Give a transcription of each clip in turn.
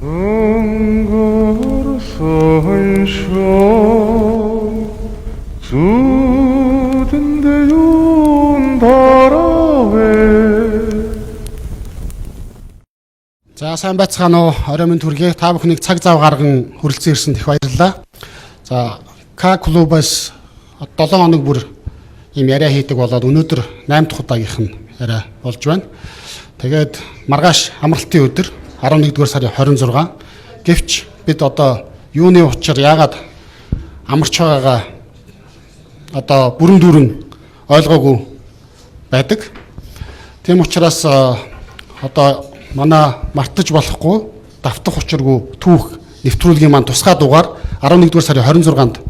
Өнгөрсөн шөнө зүүдэндээ юун даравэ. За сайн байцгаана уу? Орой минь төргий. Та бүхнийг цаг зав гарган хүрэлцэн ирсэнд их баярлалаа. За К клубаас 7 хоног бүр ийм яриа хийдэг болоод өнөөдөр 8 дахь удаагийнх нь яриа болж байна. Тэгээд маргааш амралтын өдөр 11-р сарын 26. Гэвч бид одоо юуны учир яагаад амарч байгаагаа одоо бүрэн дүүрэн ойлгоогүй байдаг. Тийм учраас одоо манай мартаж болохгүй давтах учиргүй түүх нэвтрүүлгийн маань тусгай дугаар 11-р сарын 26-нд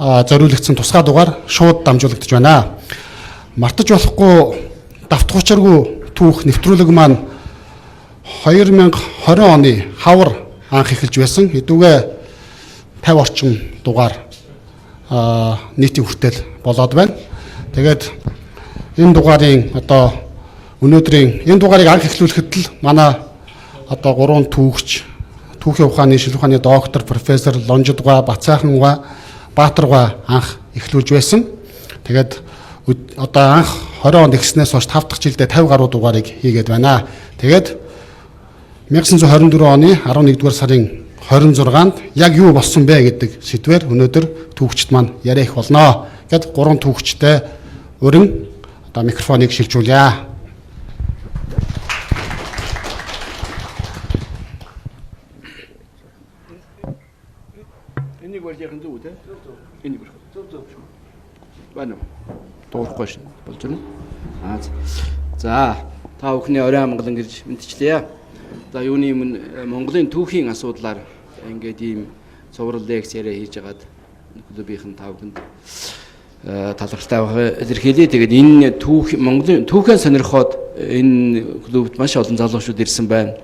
зориулагдсан тусгай дугаар шууд дамжуулагдаж байна. Мартаж болохгүй давтах учиргүй түүх нэвтрүүлэг маань 2020 оны хавар анх эхэлж байсан. Хэдүүгээ 50 орчим дугаар нийтийн хүртэл болоод байна. Тэгээд энэ дугаарын одоо өнөөдрийн энэ дугаарыг анх эхлүүлэхэд л манай одоо гурван түүхч, түүхийн ухааны, шилэн ухааны доктор, профессор Лонжидгой, Бацаахангой, Баатаргой анх эхлүүлж байсан. Тэгээд одоо анх 20 онд эхэлснээс хойш 5 дахь жилдээ 50 гаруй дугаарыг хийгээд байна. Тэгээд 1924 оны 11-р сарын 26-нд яг юу болсон бэ гэдэг сэдвээр өнөөдөр түүхчд маань яриа их болно. Гэт гурван түүхчтэй өрн одоо микрофоныг шилжүүлье. Энийг барьж яхан зүг үү те? Энийг барих. Зөв зөв. Байна уу? Дуурахгүй шин. Болж байна. Аа. За, та бүхний орой амгалан гэрж мэдчлээ. За, юуны өмнө Монголын түүхийн асуудлаар ингээд ийм цуврал лекц яриа хийж байгаад клубийнхэн та бүхэнд талархалтай байхыг илэрхийлье. Тэгээд энэ түүх Монголын түүхээ сонирхоод энэ клубт маш олон залуучууд ирсэн байна.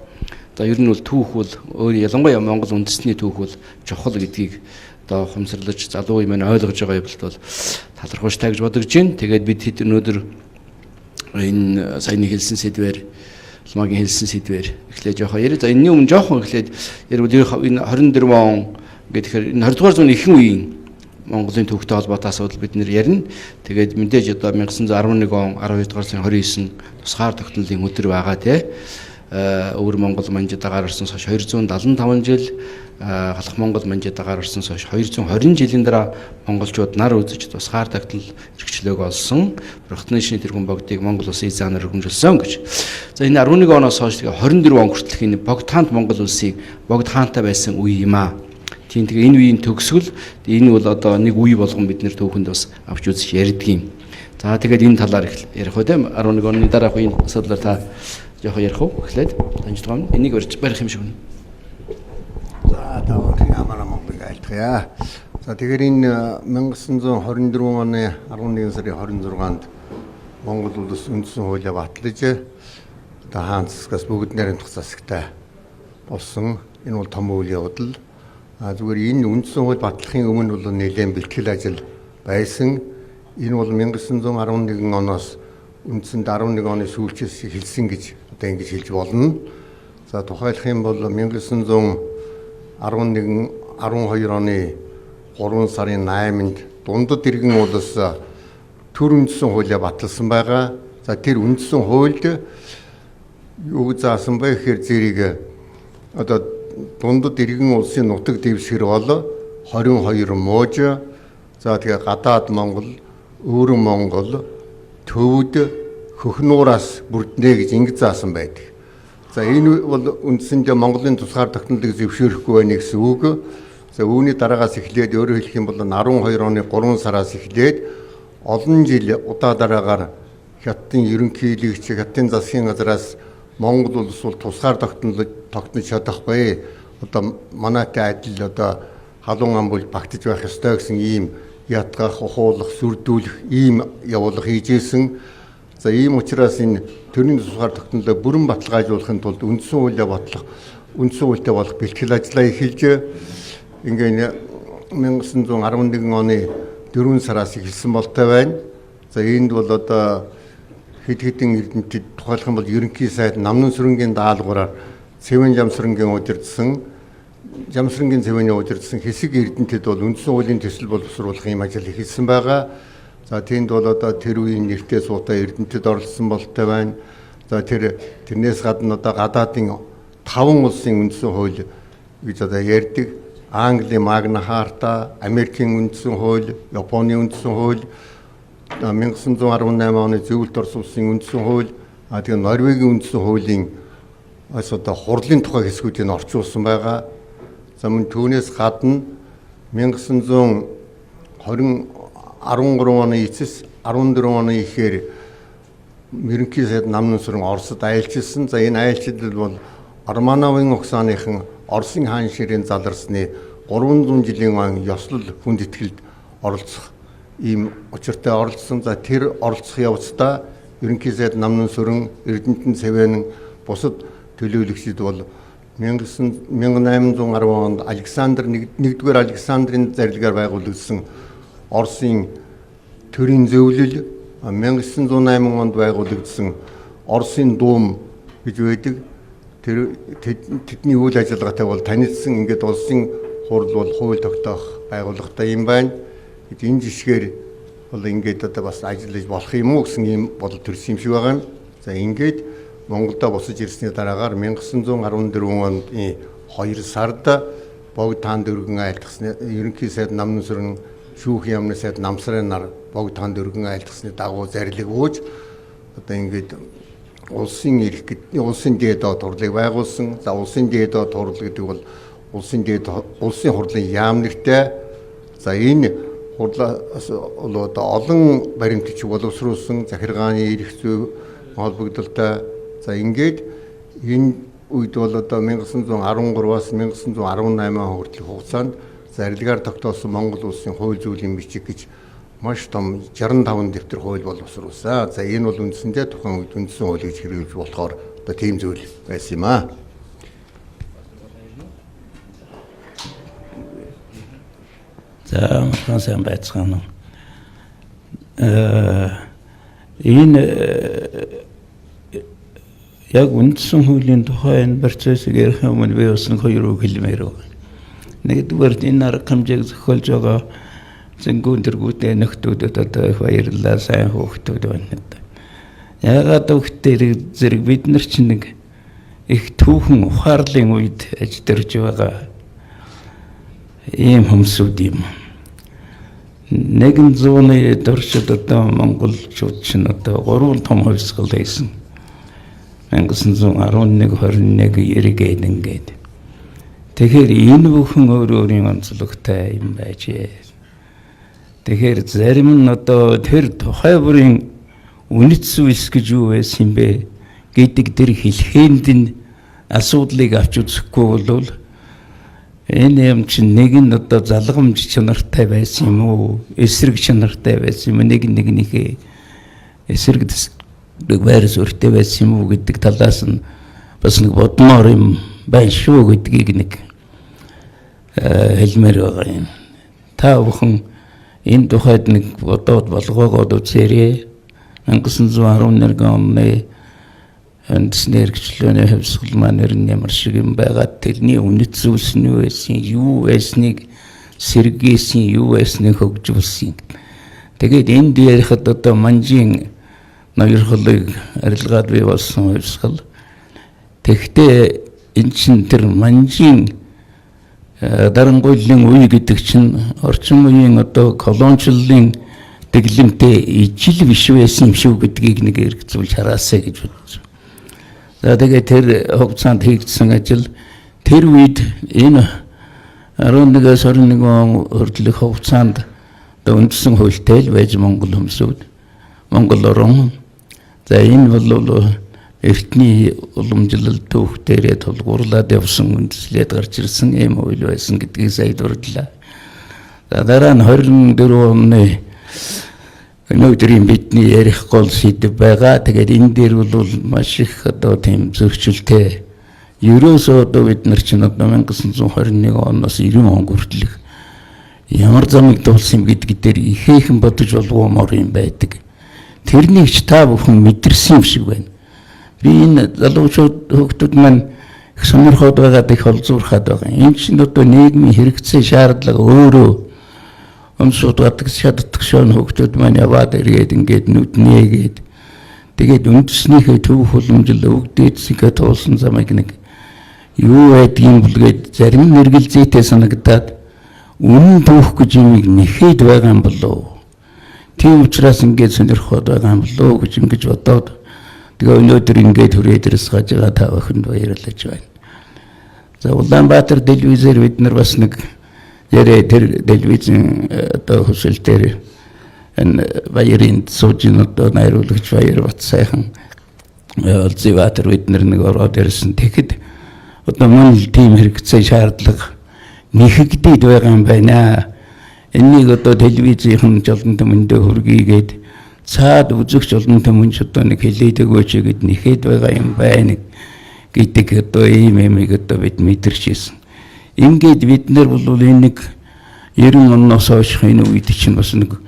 За, ер нь бол түүх бол өөр ялангуяа Монгол үндэстний түүх бол чухал гэдгийг одоо ухамсарлаж залуу юм ойлгож байгаа явдалд бол талархууштай гэж бодогдож байна. Тэгээд бид хэд өнөөдөр энэ саяны хэлсэн сэдвээр Улмаагийн хэлсэн сэдвээр эхлээд жоохон яриа. За, энэний өмнө жоохон эхлээд ярил энэ 24 он гэхээр энэ 20 дугаар зууны ихэнх үеийн Монголын түүхтэй холбоотой асуудал бид нэр ярина. Тэгээд мэдээж одоо 1911 он 12 дугаар сарын 29 тусгаар тогтнолын өдөр байгаа тий. Өвөр Монгол манжид агаар орсноос хойш 275 жил, Халах Монгол манжид агаар орсноос хойш 220 жилийн дараа монголчууд нар үзэж тусгаар тогтнол эрхчлөөг олсон. Бурхны шин тэрхүүн богдыг Монгол улсын эзэн ханаар өргөмжлөсөн гэж. За, энэ 11 оноос хойш 24 он хүртэлх энэ богд хаант Монгол улсыг богд хаантай байсан үе юм аа. Тийм, тэгээ энэ үеийн төгсгөл энэ бол одоо нэг үе болгон бид нэр түүхэнд бас авч үзэж ярьдаг юм. За, тэгээд энэ талаар ярих уу те 11 оны дараах үеийн асуудлаар та жоохон ярих уу? Эхлээд дамжлагаа энийг барих юм шиг байна. За, та бүхэн амар Монголыг айлтгая. За, тэгэхээр энэ 1924 оны 11 сарын 26-нд Монгол улс үндсэн хуулиа батлаж одоо хаан засгаас бүгд найрамдах засагтай болсон. Энэ бол том үйл явдал. А зүгээр энэ үндсэн хууль батлахын өмнө бол нэлээд бэлтгэл ажил байсан. Энэ бол 1911 оноос үндсэнд 11 оны сүүлчээс эхэлсэн гэж одоо ингэж хэлж болно. За, тухайлах юм бол 1911 12 оны 3 сарын 8-нд дундад иргэн улс төр үндсэн хуулиа баталсан байгаа. За, тэр үндсэн хуульд юу заасан бэ гэхээр зэрэг одоо дундад иргэн улсын нутаг дэвсгэр бол 22 мууж, за тэгээ гадаад Монгол, өвөр Монгол, төвд хөхнуураас бүрднэ гэж ингэж заасан байдаг. За, энэ бол үндсэндээ Монголын тусгаар тогтнолыг зөвшөөрөхгүй байна гэсэн үг. За, үүний дараагаас эхлээд өөрөөр хэлэх юм бол 12 оны 3 сараас эхлээд олон жил удаа дараагаар Хятадын ерөнхийлөгч, Хятадын засгийн газраас Монгол улс бол тусгаар тогтнож чадахгүй. Одоо манайтай адил одоо халуун ам бол багтаж байх ёстой гэсэн ийм ятгах, ухуулах, сүрдүүлэх ийм явуулга хийж исэн. За, ийм учраас энэ төрийн тусгаар тогтнолоо бүрэн баталгаажуулахын тулд үндсэн хуулиа батлах, үндсэн хуультай болох бэлтгэл ажлаа эхэлж ингээ 1911 оны 4 сараас эхэлсэн болтой байна. За, энд бол одоо хэд хэдэн эрдэмтэд тухайлах юм бол ерөнхий сайд Намнан сүрэнгийн даалгавраар Цэвэн Жамсрангийн удирдсан Жамсрангийн цэвэний удирдсан хэсэг Эрдэнэтэд бол үндсэн хуулийн төсөл боловсруулах юм ажил эхэлсэн байгаа. За тэнд бол одоо тэр үеийн нэртэй суутай Эрдэнэтэд оролцсон болтой байна. За тэрнээс гадна одоо гадаадын 5 улсын үндсэн хууль гэж одоо ярьдаг. Английн Магна Харта, Америкийн үндсэн хууль, Японы үндсэн хууль, 1918 оны Зөвлөлт Орос улсын үндсэн хууль, тэгээ Норвегийн үндсэн хуулийн бас одоо хурлын тухай хэсгүүдийг орчуулсан байгаа. За мөн түүнээс гадна 1920 13 оны эцэс 14 оны ихээр ерөнхий сайд Намнансүрэн Оросд айлчилсан. За энэ айлчлал бол Романовын угсааныхан Оросын хаан ширээнд заларсны 300 жилийн он ёслол хүндэтгэлд оролцох ийм учиртай оролцсон. За тэр оролцох явцдаа ерөнхий сайд Намнансүрэн, Эрдэнэтэн Цэвэнэн бусад төлөөлөгчид бол 1810 онд Александр нэгдүгээр Александрын зарилгаар байгуулагдсан Оросын төрийн зөвлөл, 1908 онд байгуулагдсан Оросын дуум гэж байдаг. Тэр тэдний үйл ажиллагаатай бол танилцсан. Ингээд улсын хурал бол хууль тогтоох байгууллагатай юм байна. Энэ жишгээр бол ингээд одоо бас ажиллаж болох юм уу гэсэн ийм бодол төрсөн юм шиг байгаа юм. За ингээд Монголдо босож ирсний дараагаар 1914 онд 2 сард Богд хаан дөргөн айлтгасны ерөнхий сайд Намнансүрэн, шүүх яамны сайд Намсрын нар Богд хаан дөргөн айлтгасны дагуу зарлиг ууж одоо ингээд улсын эрх улсын дээд доод хурлыг байгуулсан. За улсын дээд доод хурал гэдэг бол улсын дээд улсын хурлын яам нэртэй. За энэ хурлаас бол одоо олон баримтч боловсруулсан захиргааны эрх зүй холбогдолтой. За ингээд энэ үед бол одоо 1913-аас 1918 он хүртэлх хугацаанд зарилгаар тогтоосон Монгол улсын хууль зүйн бичиг гэж маш том 65 дэвтэр хууль боловсруулсан. За энэ бол үндсэндээ тухайн үед үндсэн хууль гэж хэрэглэж болохоор одоо тийм зүйл байсан юм аа. За маш сайн байцгаана уу. Энэ яг үндсэн хуулийн тухай энэ процессыг ярих өмнө би бас нэг хоёр үг хэлмээр байна. Нэгдүгээр энэ арга хэмжээг зохиолж байгаа зөнгөн тэргүүтэй нөхдүүдэд одоо их баярлалаа, сайн хүүхдүүд байна. Яагаад гэвэл зэрэг бид нар чинь нэг их түүхэн ухаарлын үед аждэрж байгаа ийм хүмүүсүүд юм. Нэгэн зууны туршид одоо монголчууд чинь одоо 3 том хувьсгал хийсэн. 1911, 21, 90 ингээд. Тэгэхээр энэ бүхэн өөр өөрийн онцлогтой юм байжээ. Тэгэхээр зарим нь одоо тэр тухай бүрийн үнэт зүйлс гэж юу байсан юм бэ гэдэг тэр хэлхээнд нь асуудлыг авч үзэхгүй бол энэ юм чинь нэг нь одоо залгамж чанартай байсан юм уу, эсрэг чанартай байсан юм уу, нэг нэгнийхээ эсрэг байр суурьтай байсан юм уу гэдэг талаас нь бас нэг бодмоор юм байна шүү гэдгийг нэг хэлмээр байгаа юм. Та бүхэн энэ тухайд нэг бодоод болгоогоод үзээрэй. 1911 оны үндэсний эрхчлөөний хувьсгал маань ер нь ямар шиг юм байгаад тэрний үнэт зүйлс нь юу байсан, юу байсныг сэргээсэн, юу байсныг хөгжүүлсэн. Тэгээд энд ярихад одоо манжийн ноёрхолыг арилгаад бий болсон хувьсгал. Тэгэхдээ эн чинь тэр манжийн дарангуйллын үе гэдэг чинь орчин үеийн одоо колоничлолын дэглэмтэй ижил биш байсан юм шүү гэдгийг нэг эргэцүүлж хараасай гэж бодсон. За тэгээ тэр хугацаанд хийгдсэн ажил тэр үед энэ 11-ээс 21 он хүртэлх хугацаанд одоо үндсэн хуультай л байж Монгол хүмүүсүүд Монгол орон. За энэ бол эртний уламжлал түүх дээрээ тулгуурлаад явсан үндэслээд гарч ирсэн ийм хууль байсан гэдгийг сая дурдлаа. За дараа нь 24 оны өнөөдрийн бидний ярих гол сэдэв байгаа. Тэгээд энэ дээр бол маш их одоо тийм зөрчилтэй. Ерөөсөө одоо бид нар чинь одоо 1921 оноос 90 он хүртэлх ямар замыг дуулсан юм гэдг дээр ихээхэн бодож болгоомоор юм байдаг. Тэрнийг ч та бүхэн мэдэрсэн юм шиг байна. Би энэ залуучууд хүүхдүүд маань Их сонирхоод байгаад их олзуурхаад байгаа. Энэ чинь одоо нийгмийн хэрэгцээ шаардлага өөрөө өмсүүд гадаг шатдаг шон хүүхдүүд маань яваад эргээд ингээд нүд нээгээд тэгээд үндэснийхээ төв хөлөмжл өвгдээдсийнхээ туулсан замыг нэг юу байдгийг бүлгээд зарим нэргэлзээтэй санагдаад үнэн түүх гэж юмыг нэхэд байгаа юм болов. Тийм учраас ингээд сонирхоод байгаа юм болов гэж ингэж бодоод тэгээ өнөөдөр ингээд хүрээд ирс гаж байгаа та бүхэнд баярлаж байна. За Улаанбаатар телевизээр бид нар бас нэг яриа тэр телевизийн одоо хүсэл дээр энэ баярын сууж одоо найруулагч Баяр Бат сайхан Олзибаатар бид нар нэг ороод ирсэн. Тэгэхэд одоо мөн л тийм хэрэгцээ шаардлага нэхэгдээд байгаа юм байна. Энийг одоо телевизийнхэн жолон төмөндөө хүргийгээд цаад үзэгч олон төмөнч одоо нэг хэлээд өгөөч гэд нэхэд байгаа юм байна гэдэг одоо ийм юмыг одоо бид мэдэрч ирсэн. Ингээд бид нар бол энэ нэг 90 оноос хойш энэ үед чинь бас нэг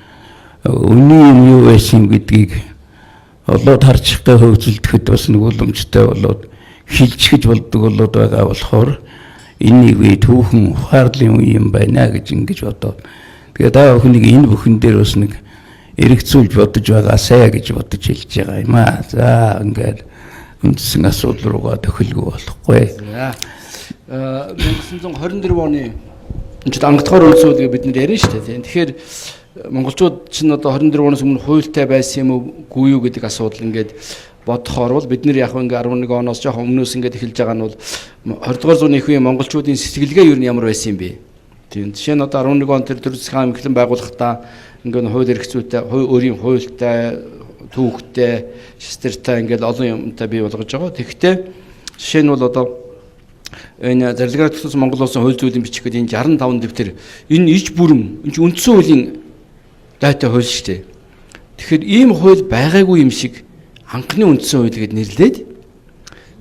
үнийн юм юу байсан гэдгийг олоод харчих гэ хөвцөлдөхэд бас нэг уламжтай болоод хилчгэж болдог болоод байгаа болохоор энийг үе түүхэн ухаарлын үе юм байна гэж ингэж бодоод тэгээ та бүхнийг энэ бүхэн дээр бас нэг эргцүүлж бодож байгаасай гэж бодож хэлж байгаа юм аа. За ингээд үндсэн асуудал руугаа тохилгүй болохгүй. За 1924 оны энэ чинь ангадгаар үндсэн хууль гэж бид нэр ярина шүү дээ. Тэгэхээр монголчууд чинь одоо 24 оноос өмнө хуультай байсан юм уу үгүй юу гэдэг асуудал ингээд бодохоор бол бид нэр яг ингээ 11 оноос жоохон өмнөөс ингээд эхэлж байгаа нь бол 20 дугаар зууны их үеийн монголчуудын сэтгэлгээ юу ямар байсан юм бэ? Тийм. Жишээ нь одоо 11 он тэр төр засгийн амглан байгуулахдаа ингээд хууль эрх зүйтэй, өөрийн хуультай, түүхтэй, шестертэй ингээд олон юмтай бий болгож байгаа. Тэгэхдээ жишээ нь бол одоо энэ зарилгаар төссөн Монгол улсын хууль зүйн бичих гэдэг энэ 65 дэвтэр энэ иж бүрэн энэ үндсэн хуулийн дайтай хууль шүү дээ. Тэгэхээр ийм хууль байгаагүй юм шиг анхны үндсэн хууль гэд нэрлээд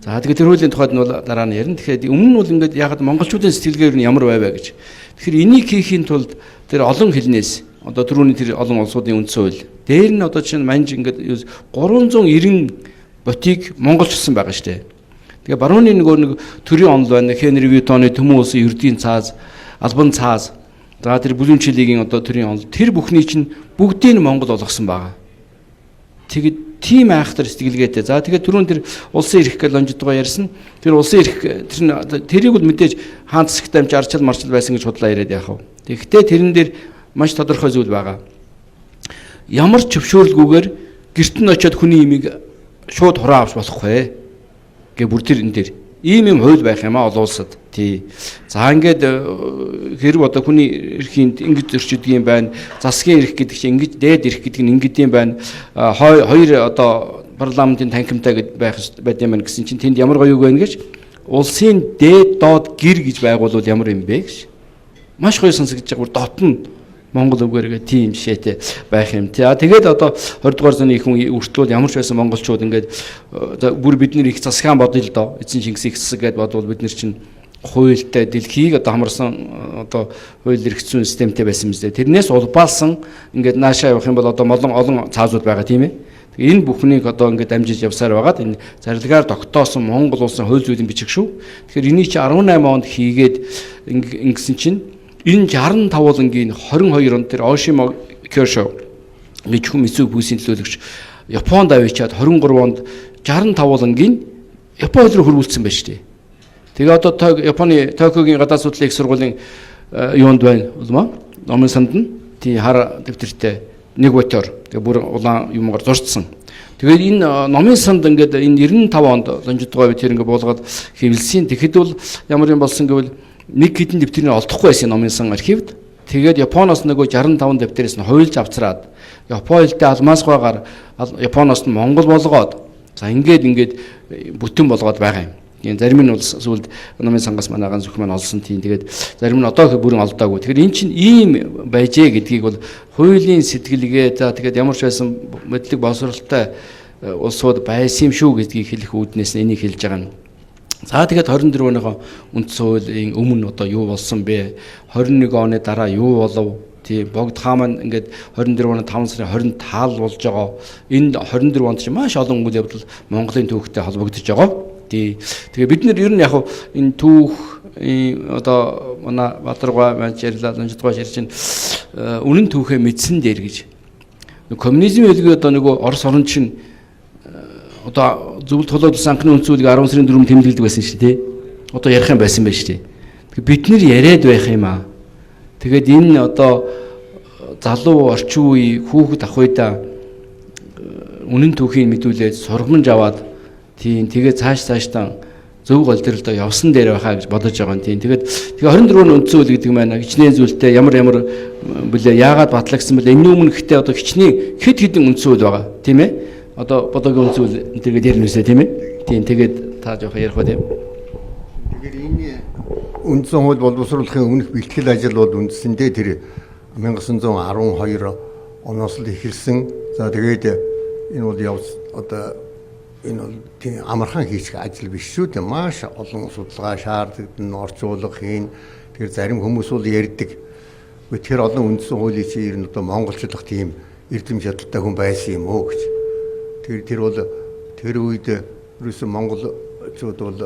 за тэгээд тэр хуулийн тухайд нь бол дараа нь ярина. Тэгэхээр өмнө нь бол ингээд ягаад монголчуудын сэтгэлгээр нь ямар байваа гэж. Тэгэхээр энийг хийхийн тулд тэр олон хэлнээс одоо түрүүний тэр олон улсуудын үндсэн хууль дээр нь одоо чинь манж ингээд 390 ботыг монголчилсан байгаа шүү дээ. Тэгээ барууны нөгөө нэг төрийн онол байна. Хенри Вьютоны Төмөн улсын ердийн цааз, албан цааз. За тэр бүлээн чилийн одоо төрийн онол тэр бүхний чинь бүгдийг нь Монгол болгосон байгаа. Тэгээд тийм айхтар сэтгэлгээтэй. За тэгээд түрүүн тэр улсын эрх гэж лонжидгоо ярьсан. Тэр улсын эрх тэр тэрийг бол мэдээж хаан засагт амж арчил марчил байсан гэж худлаа яриад яах вэ? Тэгэхдээ тэрэн дээр маш тодорхой зүйл байгаа. Ямар ч зөвшөөрлгүйгээр гэрт нь очиод хүний имийг шууд хураа авч болохгүй гэ бүр тэр энэ дээр ийм юм хууль байх юм а олон улсад. Тий. За ингээд хэрв одоо хүний эрхийн ингэж зөрчдөг юм байна. Засгийн эрх гэдэг чинь ингэж дээд эрх гэдэг нь ингэж юм байна. Хоёр одоо парламентын танхимтай гэд байх байд юм байна гэсэн чинь тэнд ямар гоё үг байна гэж улсын дээд доод гэр гэж байгуулвал ямар юм бэ гэж. Маш гоё сонсогдож байгаа. Бүр дотн Монгол үгээргээ тийм жишээтэй байх юм. За тэгээд одоо 20 дугаар зууны их үргэлжлүүл ямар ч байсан монголчууд ингээд бүр бид нэр их засгаан бодъё л доо. Эзэн Чингис их засаг гэдээ бодвол бид нар чинь хуультай дэлхийг одоо хамарсан одоо хууль эрх зүйн системтэй байсан юм зү. Тэрнээс улбаалсан ингээд наашаа явах юм бол одоо олон олон цаазууд байгаа тийм ээ. Тэгээ энэ бүхнийг одоо ингээд дамжиж явсаар байгаад энэ зарилгаар тогтоосон Монгол улсын хууль зүйн бичиг шүү. Тэгэхээр энийг чи 18 онд хийгээд ингэсэн чинь энэ 65 улангийн 22 онд тэр Ошимо Кёшо гэж хүн Мицү бүсийн төлөөлөгч Японд авчиад 23 онд 65 улангийн Япон хэл рүү хөрвүүлсэн байж тээ. Тэгээ одоо Японы Токиогийн гадаад судлалын их сургуулийн юунд байна улмаа номын санд нь тий хар дэвтэртэй нэг ботор тэгээ бүр улаан юмгаар зурцсан. Тэгээд энэ номын санд ингээд энэ 95 онд лонжидгой тэр ингээд буулгаад хэвлсэн. Тэгэхэд бол ямар юм болсон гэвэл нэг хэдэн дэвтэрийг олдохгүй байсан номын сан архивд. Тэгээд Японоос нөгөө 65 дэвтэрээс нь хуйлж авцраад Япон хэлтэй алмаасгүйгээр Японоос нь Монгол болгоод за ингээд ингээд бүтэн болгоод байгаа юм. Тийм зарим нь бол сүүлд номын сангаас манайгаан зүх маань олсон тийм тэгээд зарим нь одоо бүрэн олдоогүй. Тэгэхээр эн чинь ийм байжээ гэдгийг бол хуулийн сэтгэлгээ за тэгээд ямар ч байсан мэдлэг боловсролтой улсууд байсан юм шүү гэдгийг хэлэх үүднээс энийг хэлж байгаа юм. За тэгээд 24 оныхоо үндсэн хуулийн өмнө одоо юу болсон бэ? 21 оны дараа юу болов? Тийм Богд хаан маань ингээд 24 оны 5 сарын 20 таал болж байгаа. Энэ 24 онд чинь маш олон үйл явдал Монголын түүхтэй холбогдож байгаа. Тий. Тэгээ бид нар ер нь яг энэ түүх одоо манай Бадаргай маань ярьлаа, Лонжидгой ярьж байна. Үнэн түүхээ мэдсэн дээр гэж. Коммунизм хэлгүй одоо нөгөө Орос орон чинь одоо зөвлөлт холоод ус анхны үндсэн хуулийг 10 сарын 4-нд тэмдэглэдэг байсан шүү дээ. Одоо ярих юм байсан байж тээ. Тэгэхээр бид нэр яриад байх юм аа. Тэгээд энэ одоо залуу орчин үе хүүхэд ах уйдаа үнэн түүхийг мэдүүлээд сургамж аваад тийм тэгээд цааш цаашдаа зөв гол дээр л доо явсан дээр байхаа гэж бодож байгаа юм тийм. Тэгээд тэгээ 24-ний үндсэн хууль гэдэг маань хичнээн зүйлтэй ямар ямар бүлээ яагаад батлагдсан бэлээ. Энэ өмнө гэхдээ одоо хичнээн хэд хэдэн үндсэн хууль байгаа тийм ээ. Одоо бодогийн үндсэн хууль энэ төргээд ярина үсэ тийм ээ. Тийм тэгээд та жоох ярих ба тийм. Тэгэхээр энэ үндсэн хууль боловсруулахын өмнөх бэлтгэл ажил бол үндсэндээ тэр 1912 оноос л эхэлсэн. За тэгээд энэ бол явц одоо энэ бол тийм амархан хийчих ажил биш шүү дээ. Маш олон судалгаа шаардлагатай, орчуулга хийн. Тэгэхээр зарим хүмүүс бол ярьдаг. Тэр олон үндсэн хуулийг чи ер нь одоо монголчлох тийм эрдэм чадaltaй хүн байсан юм уу гэж. Тэр тэр бол тэр үед ерөөсөн монголчууд бол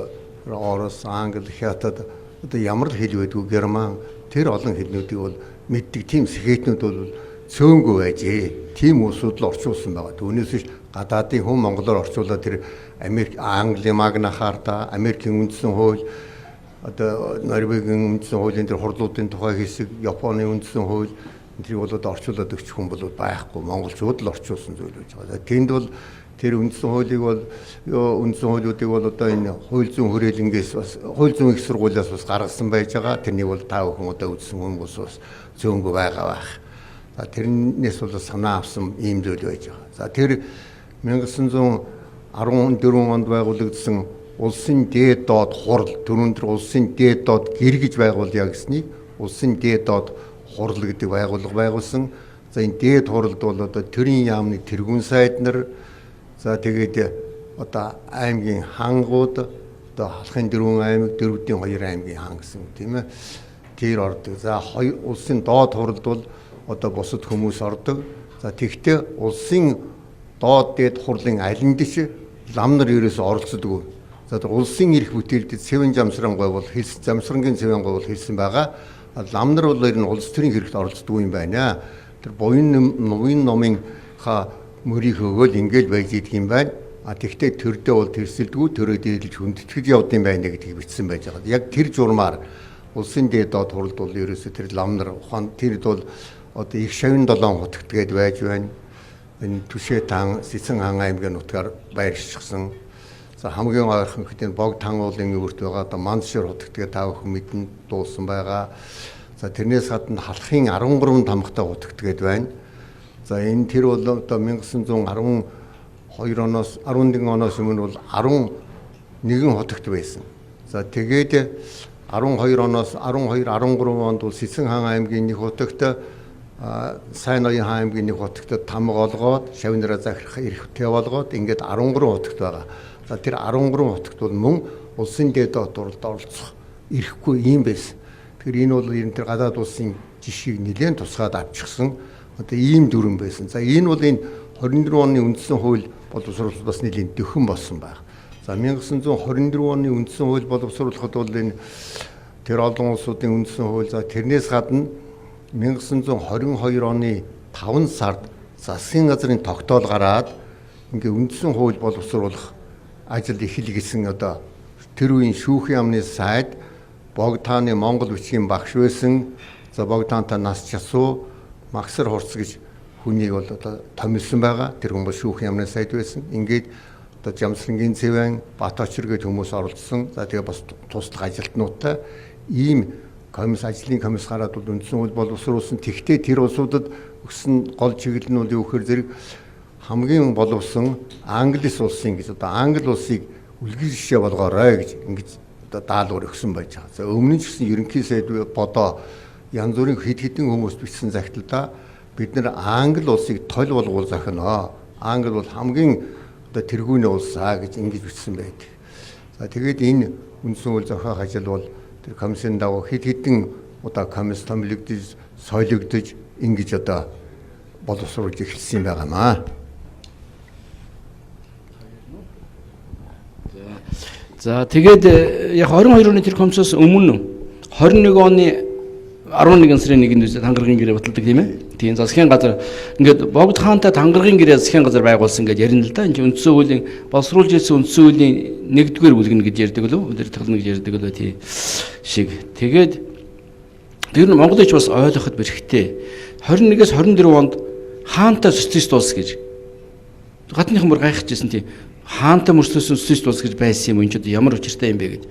Орос, Англи, Хятад одоо ямар л хэл байдгүй Герман тэр олон хэлнүүдийг бол мэддэг тийм сэхэтнүүд бол цөөнгүй байжээ. Тийм улсууд л орчуулсан байгаа. Түүнээс биш гадаадын хүн монголоор орчуулаад тэр Америк, Англи Магна Харта, Америкийн үндсэн хууль, одоо Норвегийн үндсэн хуулийн тэр хурлуудын тухай хэсэг, Японы үндсэн хууль тэрийг бол одоо орчуулад өгчих хүн бол байхгүй. Монголчууд л орчуулсан зүйл байж байгаа. Тэнд бол тэр үндсэн хуулийг бол үндсэн хуулиудыг бол одоо энэ хууль зүйн хүрээлэнгээс бас хууль зүйн их сургуулиас бас гаргасан байж байгаа. Тэрнийг бол та бүхэн одоо үзсэн хүмүүс бас зөөнгөө байгаа байх. За тэрнээс бол санаа авсан ийм зүйл байж байгаа. За тэр 1914 онд байгуулагдсан улсын дээд доод хурал, түрүүн тэр улсын дээд доод гэр гэж байгуулъя гэснийг улсын дээд доод хурал гэдэг байгууллага байгуулсан. За энэ дээд хуралд бол одоо төрийн яамны тэргүүн сайд нар, за тэгээд одоо аймгийн хангууд, одоо халахын 4 аймаг, дөрвдийн 2 аймгийн хан гэсэн тийм ээ. Тэр ордог. За хоёр улсын доод хуралд бол одоо бусад хүмүүс ордог. За тэгтээ улсын доод дээд хурлын аль нь ч лам нар ерөөсөө оролцдоггүй. За тэр улсын эрх бүтээлд Цэвэн Жамсрангой бол хэлсэн, Жамсрангийн Цэвэн гой бол хэлсэн байгаа. Лам нар бол ер нь улс төрийн хэрэгт оролцдоггүй юм байна. Тэр буян нуян номын ха мөрийг өгөөл ингээл байж идэх юм байна. А тэгтээ төрдөө бол тэрсэлдэггүй, төрөө дээдлж хүндэтгэж явд юм байна гэдгийг бичсэн байж байгаа. Яг тэр журмаар улсын дээд доод хуралд бол ерөөсөө тэр лам нар ухаан тэр бол одоо их шавн 7 хутагт гээд байж байна. Энэ Түшээ таан, Цэцэн хаан аймгийн нутгаар байршчихсан. За хамгийн ойрхон гэхэд энэ Бог таан уулын өвөрт байгаа одоо Мандшир хутагт гээд та бүхэн мэднэ дуусан байгаа. За тэрнээс гадна халахын 13 тамгатай хутагт гээд байна. За энэ тэр бол одоо 1912 оноос 11 оноос өмнө бол 11 хутагт байсан. За тэгээд 12 оноос 12 13 онд бол Цэцэн хаан аймгийн нэг хутагт, Сайн ноён хаан аймгийн нэг хутагт тамга олгоод, шавнараа захирах эрхтэй болгоод ингээд 13 хутагт байгаа. За тэр 13 хутагт бол мөн улсын дээд доод оролцох эрхгүй юм байсан. Тэгэхээр энэ бол ер нь тэр гадаад улсын жишгийг нэлээд тусгаад авчихсан одоо ийм дүрэн байсан. За энэ бол энэ 24 оны үндсэн хууль боловсруулалт бас нэлийн дөхөн болсон байх. За 1924 оны үндсэн хууль боловсруулахад бол энэ тэр олон улсуудын үндсэн хууль, за тэрнээс гадна 1922 оны 5 сард засгийн газрын тогтоол гараад ингээ үндсэн хууль боловсруулах ажил эхэл гэсэн одоо тэр үеийн шүүхийн яамны сайд Богдааны Монгол бичгийн багш байсан. За Богдаантай нас часуу Магсар хурц гэж хүнийг бол одоо томилсон байгаа. Тэр хүн бол шүүхийн яамны сайд байсан. Ингээд одоо Жамсрангийн Цэвэн, Бат Очир гэж хүмүүс оролцсон. За тэгээ бас туслах ажилтнуудтай ийм комисс ажлын комисс гараад бол үндсэн хууль боловсруулсан. Тэгтээ тэр улсуудад өгсөн гол чиглэл нь бол юу гэхээр зэрэг хамгийн боловсон Англис улсын гэж одоо Англи улсыг үлгэр жишээ болгоорой гэж ингэж одоо даалгавар өгсөн байж байгаа. За өмнө нь ч гэсэн ерөнхий сайд бодоо янз бүрийн хэд хэдэн хүмүүс бичсэн захидалдаа бид нар Англи улсыг толь болгуул зохино. Англи бол хамгийн одоо тэргүүний улс аа гэж ингэж бичсэн байдаг. За тэгээд энэ үндсэн хууль зохиох ажил бол тэр комиссийн дагуу хэд хэдэн удаа комисс томилогдож, солигдож ингэж одоо боловсруулж эхэлсэн юм байгаамаа. За тэгээд яг 22 оны тэр комиссоос өмнө 21 оны 11 сарын 1-нд үсэ тангаргийн гэрээ баталдаг, тийм ээ. Тийм, засгийн газар ингээд Богд хаантай тангаргийн гэрээ засгийн газар байгуулсан гэж ярина л да. Энэ чинь үндсэн хуулийн боловсруулж ирсэн үндсэн хуулийн 1-р бүлэг нь гэж ярьдаг лөө. Удирдах нь гэж ярьдаг лөө, тий шиг. Тэгээд тэр нь Монголын ч бас ойлгоход бэрхтээ. 21-ээс 24 онд хаантай социалист улс гэж гадныхан бүр гайхажсэн, тий. Хаантай мөрслөсөн социалист улс гэж байсан юм, энэ ч одоо ямар учиртай юм бэ гэж.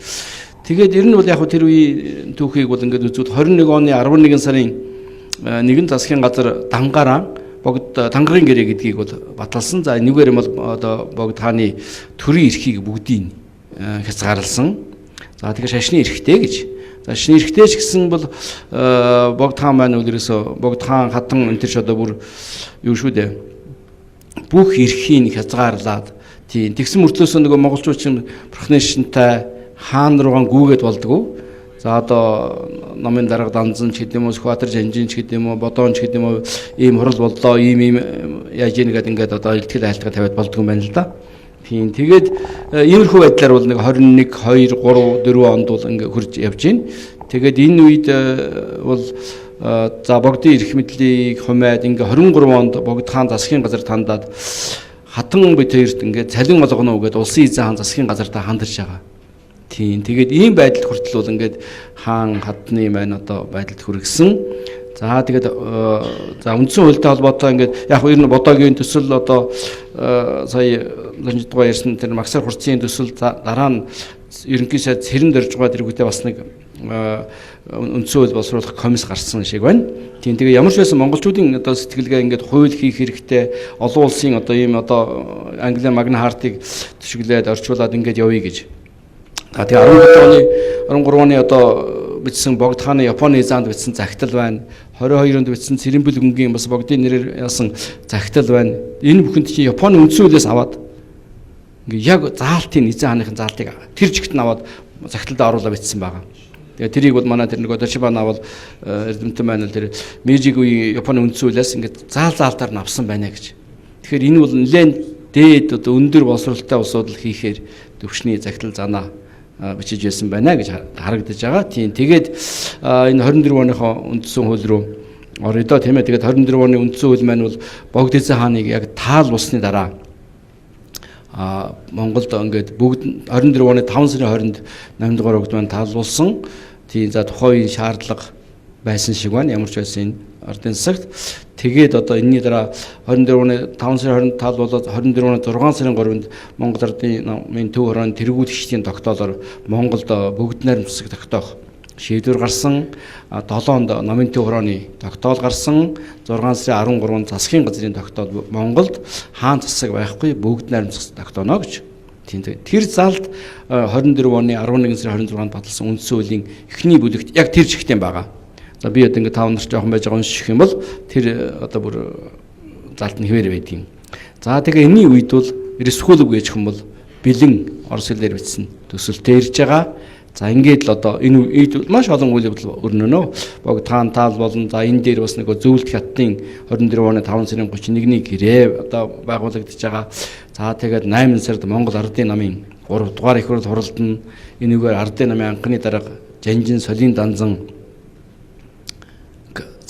Тэгээд ер нь бол яг тэр үеийн түүхийг бол ингээд үзвэл 21 оны 11 сарын нэгэн засгийн газар дангаараа Богд тангарын гэрээ гэдгийг бол баталсан. За, нэгээр юм бол одоо Богд хааны төрийн эрхийг бүгдийг хязгаарласан. За, тэгэхээр шашны эрхтэй гэж. За, шашны эрхтэй ч гэсэн бол Богд хаан маань үлрээсөө Богд хаан хатан энэ төр ч одоо бүр юу шүү дээ. Бүх эрхийг хязгаарлаад, тийм, тэгсэн мөртлөөсөө нөгөө монголчууд чинь бурхны шинтай хаан руугаан гүгээд болдгоо. За, одоо номын дарга Данзан ч гэдэг юм уу, Сүхбаатар Жанжин ч гэдэг юм уу, Бодоон ч гэдэг юм уу, ийм хурал боллоо, ийм ийм яаж ийн гэдэг ингээд одоо илтгэл айлтгаа тавиад болдгоо юм байна л да. Тийм, тэгээд иймэрхүү байдлаар бол нэг 21, 2, 3, 4 онд бол ингээд хурж явж байна. Тэгээд энэ үед бол за Богдын эрх мэдлийг хумайд ингээ 23 онд Богд хаан засгийн газар тандаад хатан бит хоёрт ингээд цалин олгоно гэдээ улсын эзэн хаан засгийн газартаа хандарч байгаа. Тийм. Тэгээд ийм байдалд хүртэл бол ингээд хаан хадны маань одоо байдалд хүргэсэн. За, тэгээд за үндсэн хуультай холбоотой ингээд яг ер нь Бодогийн төсөл одоо сая Лонжидгоо ярьсан тэр Магсар хурцын төсөл, дараа нь ерөнхий сайд Цэрэн дөржгоо тэргүүтээ бас нэг үндсэн хууль боловсруулах комисс гарсан шиг байна. Тийм, тэгээ ямар ч байсан монголчуудын одоо сэтгэлгээ ингээд хууль хийх хэрэгтэй, олон улсын одоо ийм одоо Английн Магна Хартыг төшөглөөд орчуулад ингээд явъя гэж. За, тэгээ 17 оны 13 оны одоо бичсэн Богд хааны Японы заанд бичсэн захидал байна. 22 онд бичсэн Цэрэнбэл гүнгийн бас Богдын нэрээр яасан захидал байна. Энэ бүхэнд чинь Японы үндсэн хуулиас аваад ингээ яг заалтын эзэн хааныхын заалтыг тэр чигт нь аваад захидалд оруулаад бичсэн байгаа. Тэгээ тэрийг бол манай тэр нөгөө Дашибана бол эрдэмтэн байна л тэр Мэйжиг үеийн Японы үндсэн хуулиас ингээ заал заалтаар нь авсан байна гэж. Тэгэхээр энэ бол нэлээд дээд одоо өндөр боловсролтой улсууд л хийхээр төвшний захидал занаа бичиж байсан байна гэж харагдаж байгаа. Тийм, тэгээд энэ 24 оныхоо үндсэн хууль руу орё доо, тийм ээ. Тэгээд 24 оны үндсэн хууль маань бол Богд эзэн хааныг яг таал болсны дараа Монголд ингээд бүгд 24 оны 5 сарын 20-нд 8 дугаар огт маань таалуулсан. Тийм, за тухайн үеийн шаардлага байсан шиг байна. Ямар ч байсан энэ ардын засагт. Тэгээд одоо энэний дараа 24 оны 5 сарын 20-нд таал болоод 24 оны 6 сарын 3-нд Монгол ардын намын төв хорооны тэргүүлэгчдийн тогтоолоор Монголд бүгд найрамдах тогтоох шийдвэр гарсан. 7-нд намын төв хорооны тогтоол гарсан. 6 сарын 13-нд засгийн газрын тогтоол Монголд хаан засаг байхгүй, бүгд найрамдах тогтооно гэж. Тийм, тэр залд 24 оны 11 сарын 26-нд баталсан үндсэн хуулийн эхний бүлэгт яг тэр чигтэн байгаа. За, би одоо ингээд та нар жоохон байж байгаа унших юм бол тэр одоо бүр залт нь хэвээр байдаг юм. За, тэгээ энэний үед бол Ресхүлэг гэж юм бол бэлэн орос хэлээр бичсэн төсөлтэй ирж байгаа. За, ингээд л одоо энэ үед маш олон үйл явдал өрнөнө. Богд хаан таал болон за энэ дээр бас нэг зөвлөлт хятадын 24 оны 5 сарын 31-ний гэрээ одоо байгуулагдаж байгаа. За, тэгээд 8 сард Монгол Ардын намын 3 дугаар их хурл хуралдана. Энэгээр Ардын намын анхны дарга Жанжин Солийн Данзан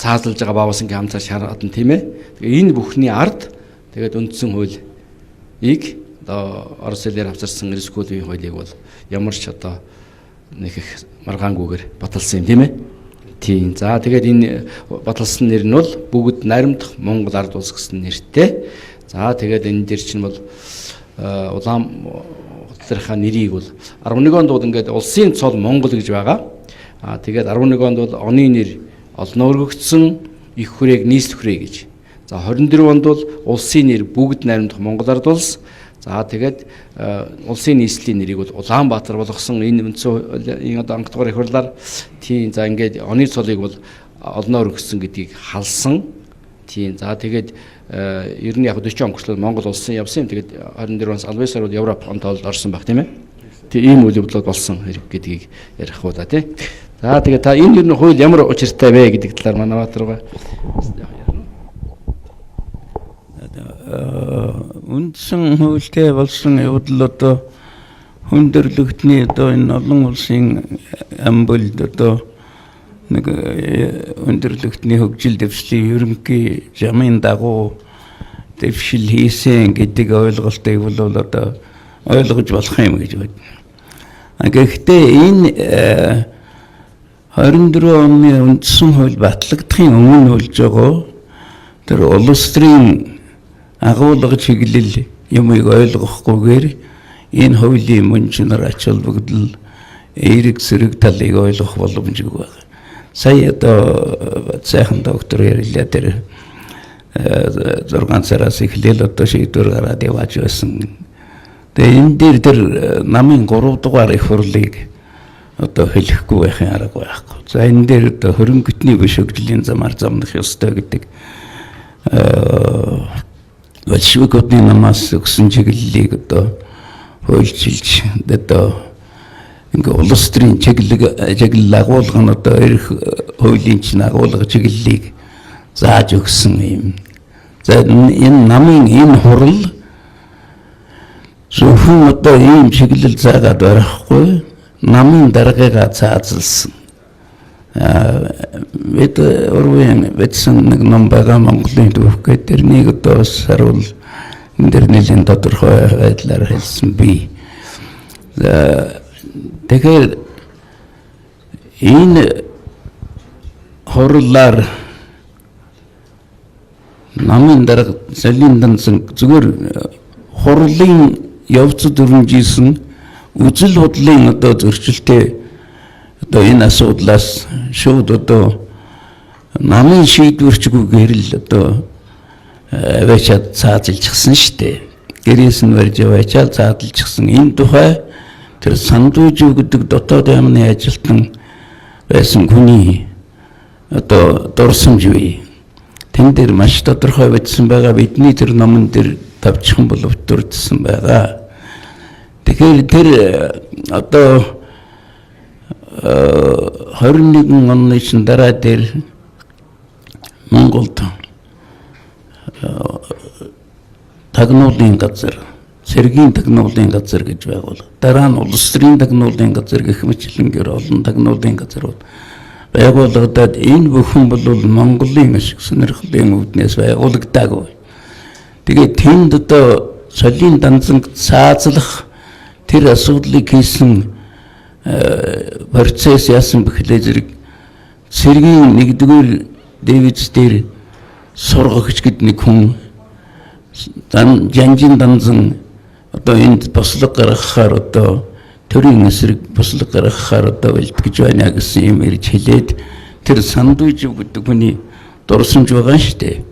цаазалж байгаа Баавасангийн хамцаар шаардна, тийм ээ. Тэгээ энэ бүхний ард тэгээд үндсэн хуулийг одоо орос хэлээр авчирсан Рескүлийн хуулийг бол ямар ч одоо нэг их маргаангүйгээр баталсан юм, тийм ээ. Тийм. За, тэгээд энэ баталсан нэр нь бол бүгд наримдах Монгол ард улс гэсэн нэртэй. За, тэгээд энэ дээр чинь бол Улаанбаатарынхаа нэрийг бол 11 онд бол ингээд улсын цол Монгол гэж байгаа. Аа, тэгээд 11 онд бол оны нэр олноо өргөгдсөн, их хүрээг нийслэх хүрээ гэж. За, 24 онд бол улсын нэр бүгд наримдах Монгол ард улс. За, тэгээд улсын нийслэлийн нэрийг бол Улаанбаатар болгосон энэ үндсэн энэ одоо анх дугаар их хурлаар. Тийм, за ингээд оны цолыг бол олноо өргөсөн гэдгийг халсан. Тийм, за тэгээд ер нь яг 40 он хүртэл Монгол улсын явсан юм. Тэгээд 24 оноос аль бисаар бол Европ онтоолд орсон баг, тийм ээ. Тийм, ийм үйл явдлууд болсон хэрэг гэдгийг ярих уу да, тий. За, тэгээд та энэ ер нь хууль ямар учиртай вэ гэдэг талаар манай Баатаргаа. Үндсэн хуультай болсон явдал одоо Хүндрэлтний одоо энэ олон улсын амболд одоо нэг хүндрэлтний хөгжил дэвшлийн ерөнхий замын дагуу дэвшил хийсэн гэдэг ойлголтыг бол одоо ойлгож болох юм гэж байна. Гэхдээ энэ 24 оны үндсэн хууль батлагдахын өмнө болж байгаа тэр улс төрийн агуулга чиглэл юмыг ойлгохгүйгээр энэ хуулийн мөн чанар, ач холбогдол, эерэг сэрэг талыг ойлгох боломжгүй байна. Сая одоо сайхан доктор ярьлаа, тэр 6 сараас эхлээл одоо шийдвэр гараад явааж байсан. Тэгээ энэ дээр тэр намын 3 дугаар их хурлыг одоо хэлэхгүй байхын арга байхгүй. За, энэ дээр одоо хөрөнгөтний биш хөгжлийн замаар замнах ёстой гэдэг большевикуудын намаас өгсөн чиглэлийг одоо хуульчилж, одоо ингээ улс төрийн чиглэл агуулга нь одоо эрх хуулийн чинь агуулга чиглэлийг зааж өгсөн юм. За, энэ намын энэ хурал зөвхөн одоо ийм чиглэл заагаад барихгүй, намын даргыгаа цаазалсан. Бид урвын бичсэн нэг ном байгаа, Монголын түүх гэдэг, тэрнийг одоо бас харуул энэ дэр нэлийн тодорхой байдлаар хэлсэн би. Тэгэхээр энэ хурлаар намын дарга Солийн Данзан зүгээр хурлын явцад өрнөжсэн үзэл бодлын одоо зөрчилтэй одоо энэ асуудлаас шууд одоо намын шийдвэрчгүйгээр л одоо аваачаад цаазалчихсан шүү дээ. Гэрээс нь барьж аваачаад цаазалчихсан. Энэ тухай тэр Сандуужив гэдэг дотоод яамны ажилтан байсан хүний одоо дурсамж бий. Тэн дээр маш тодорхой бичсэн байгаа. Бидний тэр номон дээр тавчхан боловч дурдсан байгаа. Тэгэхээр тэр одоо 21 оны чинь дараа дээр Монголд тагнуулын газар, цэргийн тагнуулын газар гэж байгуул. Дараа нь улс төрийн тагнуулын газар гэх мэтчилэнгээр олон тагнуулын газрууд байгуулагдаад, энэ бүхэн бол Монголын ашиг сонирхлын үүднээс байгуулагдаагүй. Тэгээд тэнд одоо Солийн Данзанг цаазлах тэр асуудлыг хийсэн процесс яасан бэхлээ, зэрэг цэргийн нэгдүгээр дивиз дээр сургагч гэд нэг хүн Жанжин Данзан одоо энд бослого гаргахаар, одоо төрийн эсрэг бослого гаргахаар одоо бэлтгэж байна гэсэн юм ирж хэлээд, тэр Сандуйжив гэдэг хүний дурсамж байгаа шүү дээ.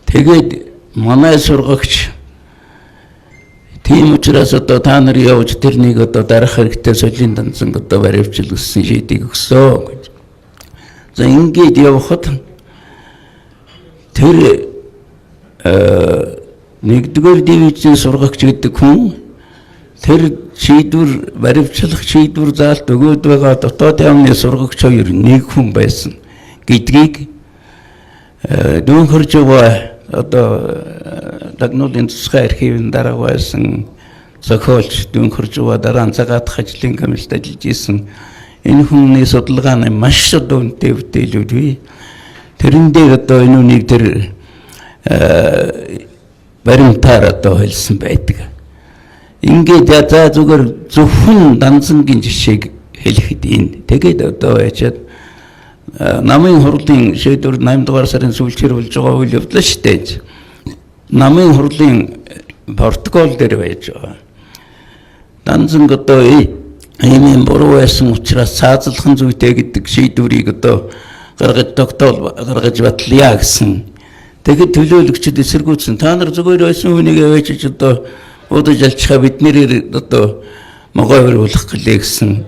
Тэгээд манай сургагч тийм учраас одоо та нар явж тэрнийг одоо дарах хэрэгтэй, Солийн Данзанг одоо баривчил гэсэн шийдийг өгсөө гэж. За, ингээд явхад тэр нэгдүгээр дивизийн сургагч гэдэг хүн тэр шийдвэр, баривчлах шийдвэр заалт өгөөд байгаа дотоод яамны сургагч хоёр нэг хүн байсан гэдгийг дүүнхэрж байгаа одоо тагнуулын тусгай архивын дарга байсан зохиолч дүүнхэрж байгаа, дараа нь цагаатах ажлын комиссд ажиллаж исэн энэ хүний судалгаа нь маш одоо үнэтэй бүтээлүүд бий. Тэрэн дээр одоо энэ үнийг тэр баримтаар одоо хэлсэн байдаг. Ингээд за зүгээр зөвхөн Данзангийн жишээг хэлэхэд энэ. Тэгээд одоо яачаад намын хурлын шийдвэр 8 дугаар сарын сүүлчээр болж байгаа үйл явдал шүү дээ. Намын хурлын протокол дээр байж байгаа. Данзанг одоо ийм буруу байсан учраас цаазлах нь зүйтэй гэдэг шийдвэрийг одоо гаргаж, тогтоол гаргаж батлая гэсэн. Тэгэхэд төлөөлөгчд эсэргүүцсэн. Та нар зүгээр байсан хүнийг аваачиж одоо удаж алчихаа, биднэрээр одоо могой болох гэлээ гэсэн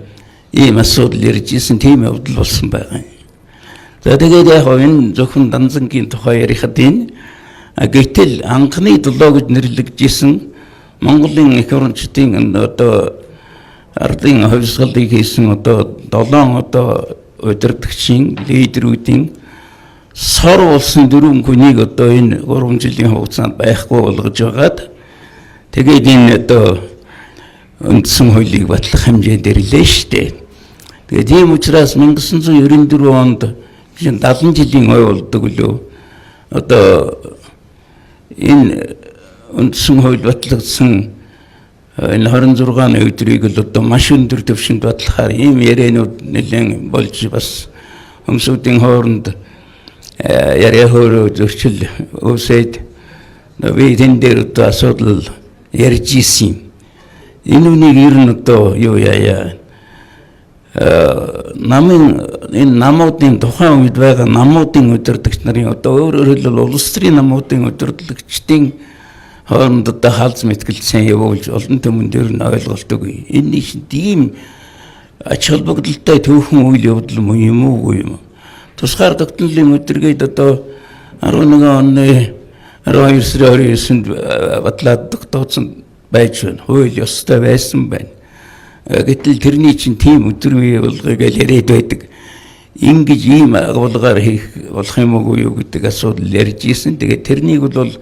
ийм асуудал ярьж исэн, тийм явдал болсон байгаа юм. За, тэгээд яг энэ зөвхөн Данзангийн тухай ярихад энэ, гэтэл анхны дулоо гэж нэрлэгдэжсэн Монголын эх орончдын одоо ардын хувьсгалыг хийсэн одоо долоон одоо удирдагчийн лидерүүдийн сор болсон дөрвөн хүнийг одоо энэ 3 жилийн хугацаанд байхгүй болгож байгаад, тэгээд энэ одоо үндсэн хуулийг батлах хэмжээнд ирлээ шүү дээ. Тэгээд ийм учраас 1994 онд 70 жилийн ой болдог лөө. Одоо энэ үндсэн хууль батлагдсан энэ 26 өдрийг л одоо маш өндөр түвшинд батлахаар ийм ярианууд нэлээд болж бас хүмүүсийн хооронд яриа хөөрөө зөрчил үүсээд би тэн дээр одоо асуудал ярьж исэн юм. Энэ үнийг ер нь одоо юу яая намын энэ намуудын тухайн үед байгаа намуудын удирдагч нарын одоо өөрөөр хэлбэл улс төрийн намуудын удирдлагчдын хооронд одоо хаалц мэтгэлцэн явуулж олон түмэнд ер нь ойлголтгүй. Энэ чинь тийм ач холбогдолтой түүхэн үйл явдал мөн юм уугүй юм. Тусгаар тогтнолын өдргээд одоо 11 оны 12 сарын 29-нд батлаад тогтооцсон байж байна. Хууль ёстой байсан байна. Гэтэл тэрний чинь тийм өдөр үе болгоё гэж яриад байдаг. Ингэж ийм агуулгаар хийх болох юм уу юу гэдэг асуудал ярьж исэн. Тэгээд тэрнийг бол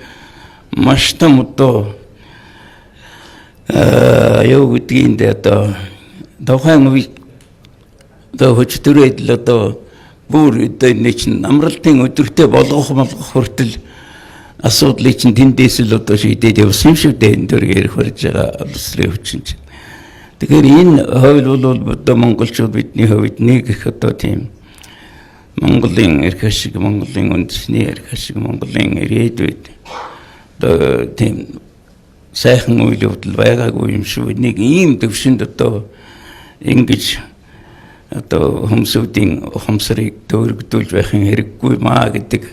маш том одоо юу гэдгийг одоо тухайн үе одоо хөчтөрөөд л одоо бүр одоо энэ чинь амралтын өдөртөө болгох хүртэл асуудлыг чинь тэндээс л одоо шийдээд явсан юм шиг дээ энэ төр ярих барьж байгаа улс төрийн хүчин чинь. Тэгэхээр энэ хууль бол одоо монголчууд бидний хувьд нэг их одоо тийм Монголын эрх ашиг, Монголын үндэсний эрх ашиг, Монголын ирээдүйд одоо тийм сайхан үйл явдал байгаагүй юм шүү. Нэг ийм төвшөнд одоо ингэж одоо хүмүүсийн ухамсарыг төөрөгдүүлж байхын хэрэггүй маа гэдэг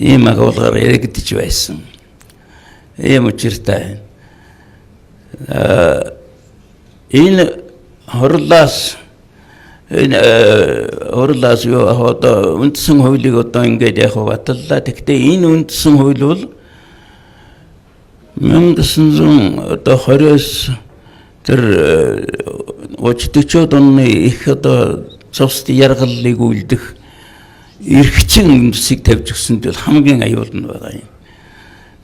ийм агуулгаар яригдж байсан. Ийм учиртай. Энэ хурлаас энэ хурлаас юу одоо үндсэн хуулийг одоо ингээд яг баталлаа. Гэхдээ энэ үндсэн хууль бол 1920-с тэр 30 40-од оны их одоо цовст яргаллыг үлдэх эрхчин үндэсийг тавьж өгсөнд бол хамгийн аюул нь байгаа юм.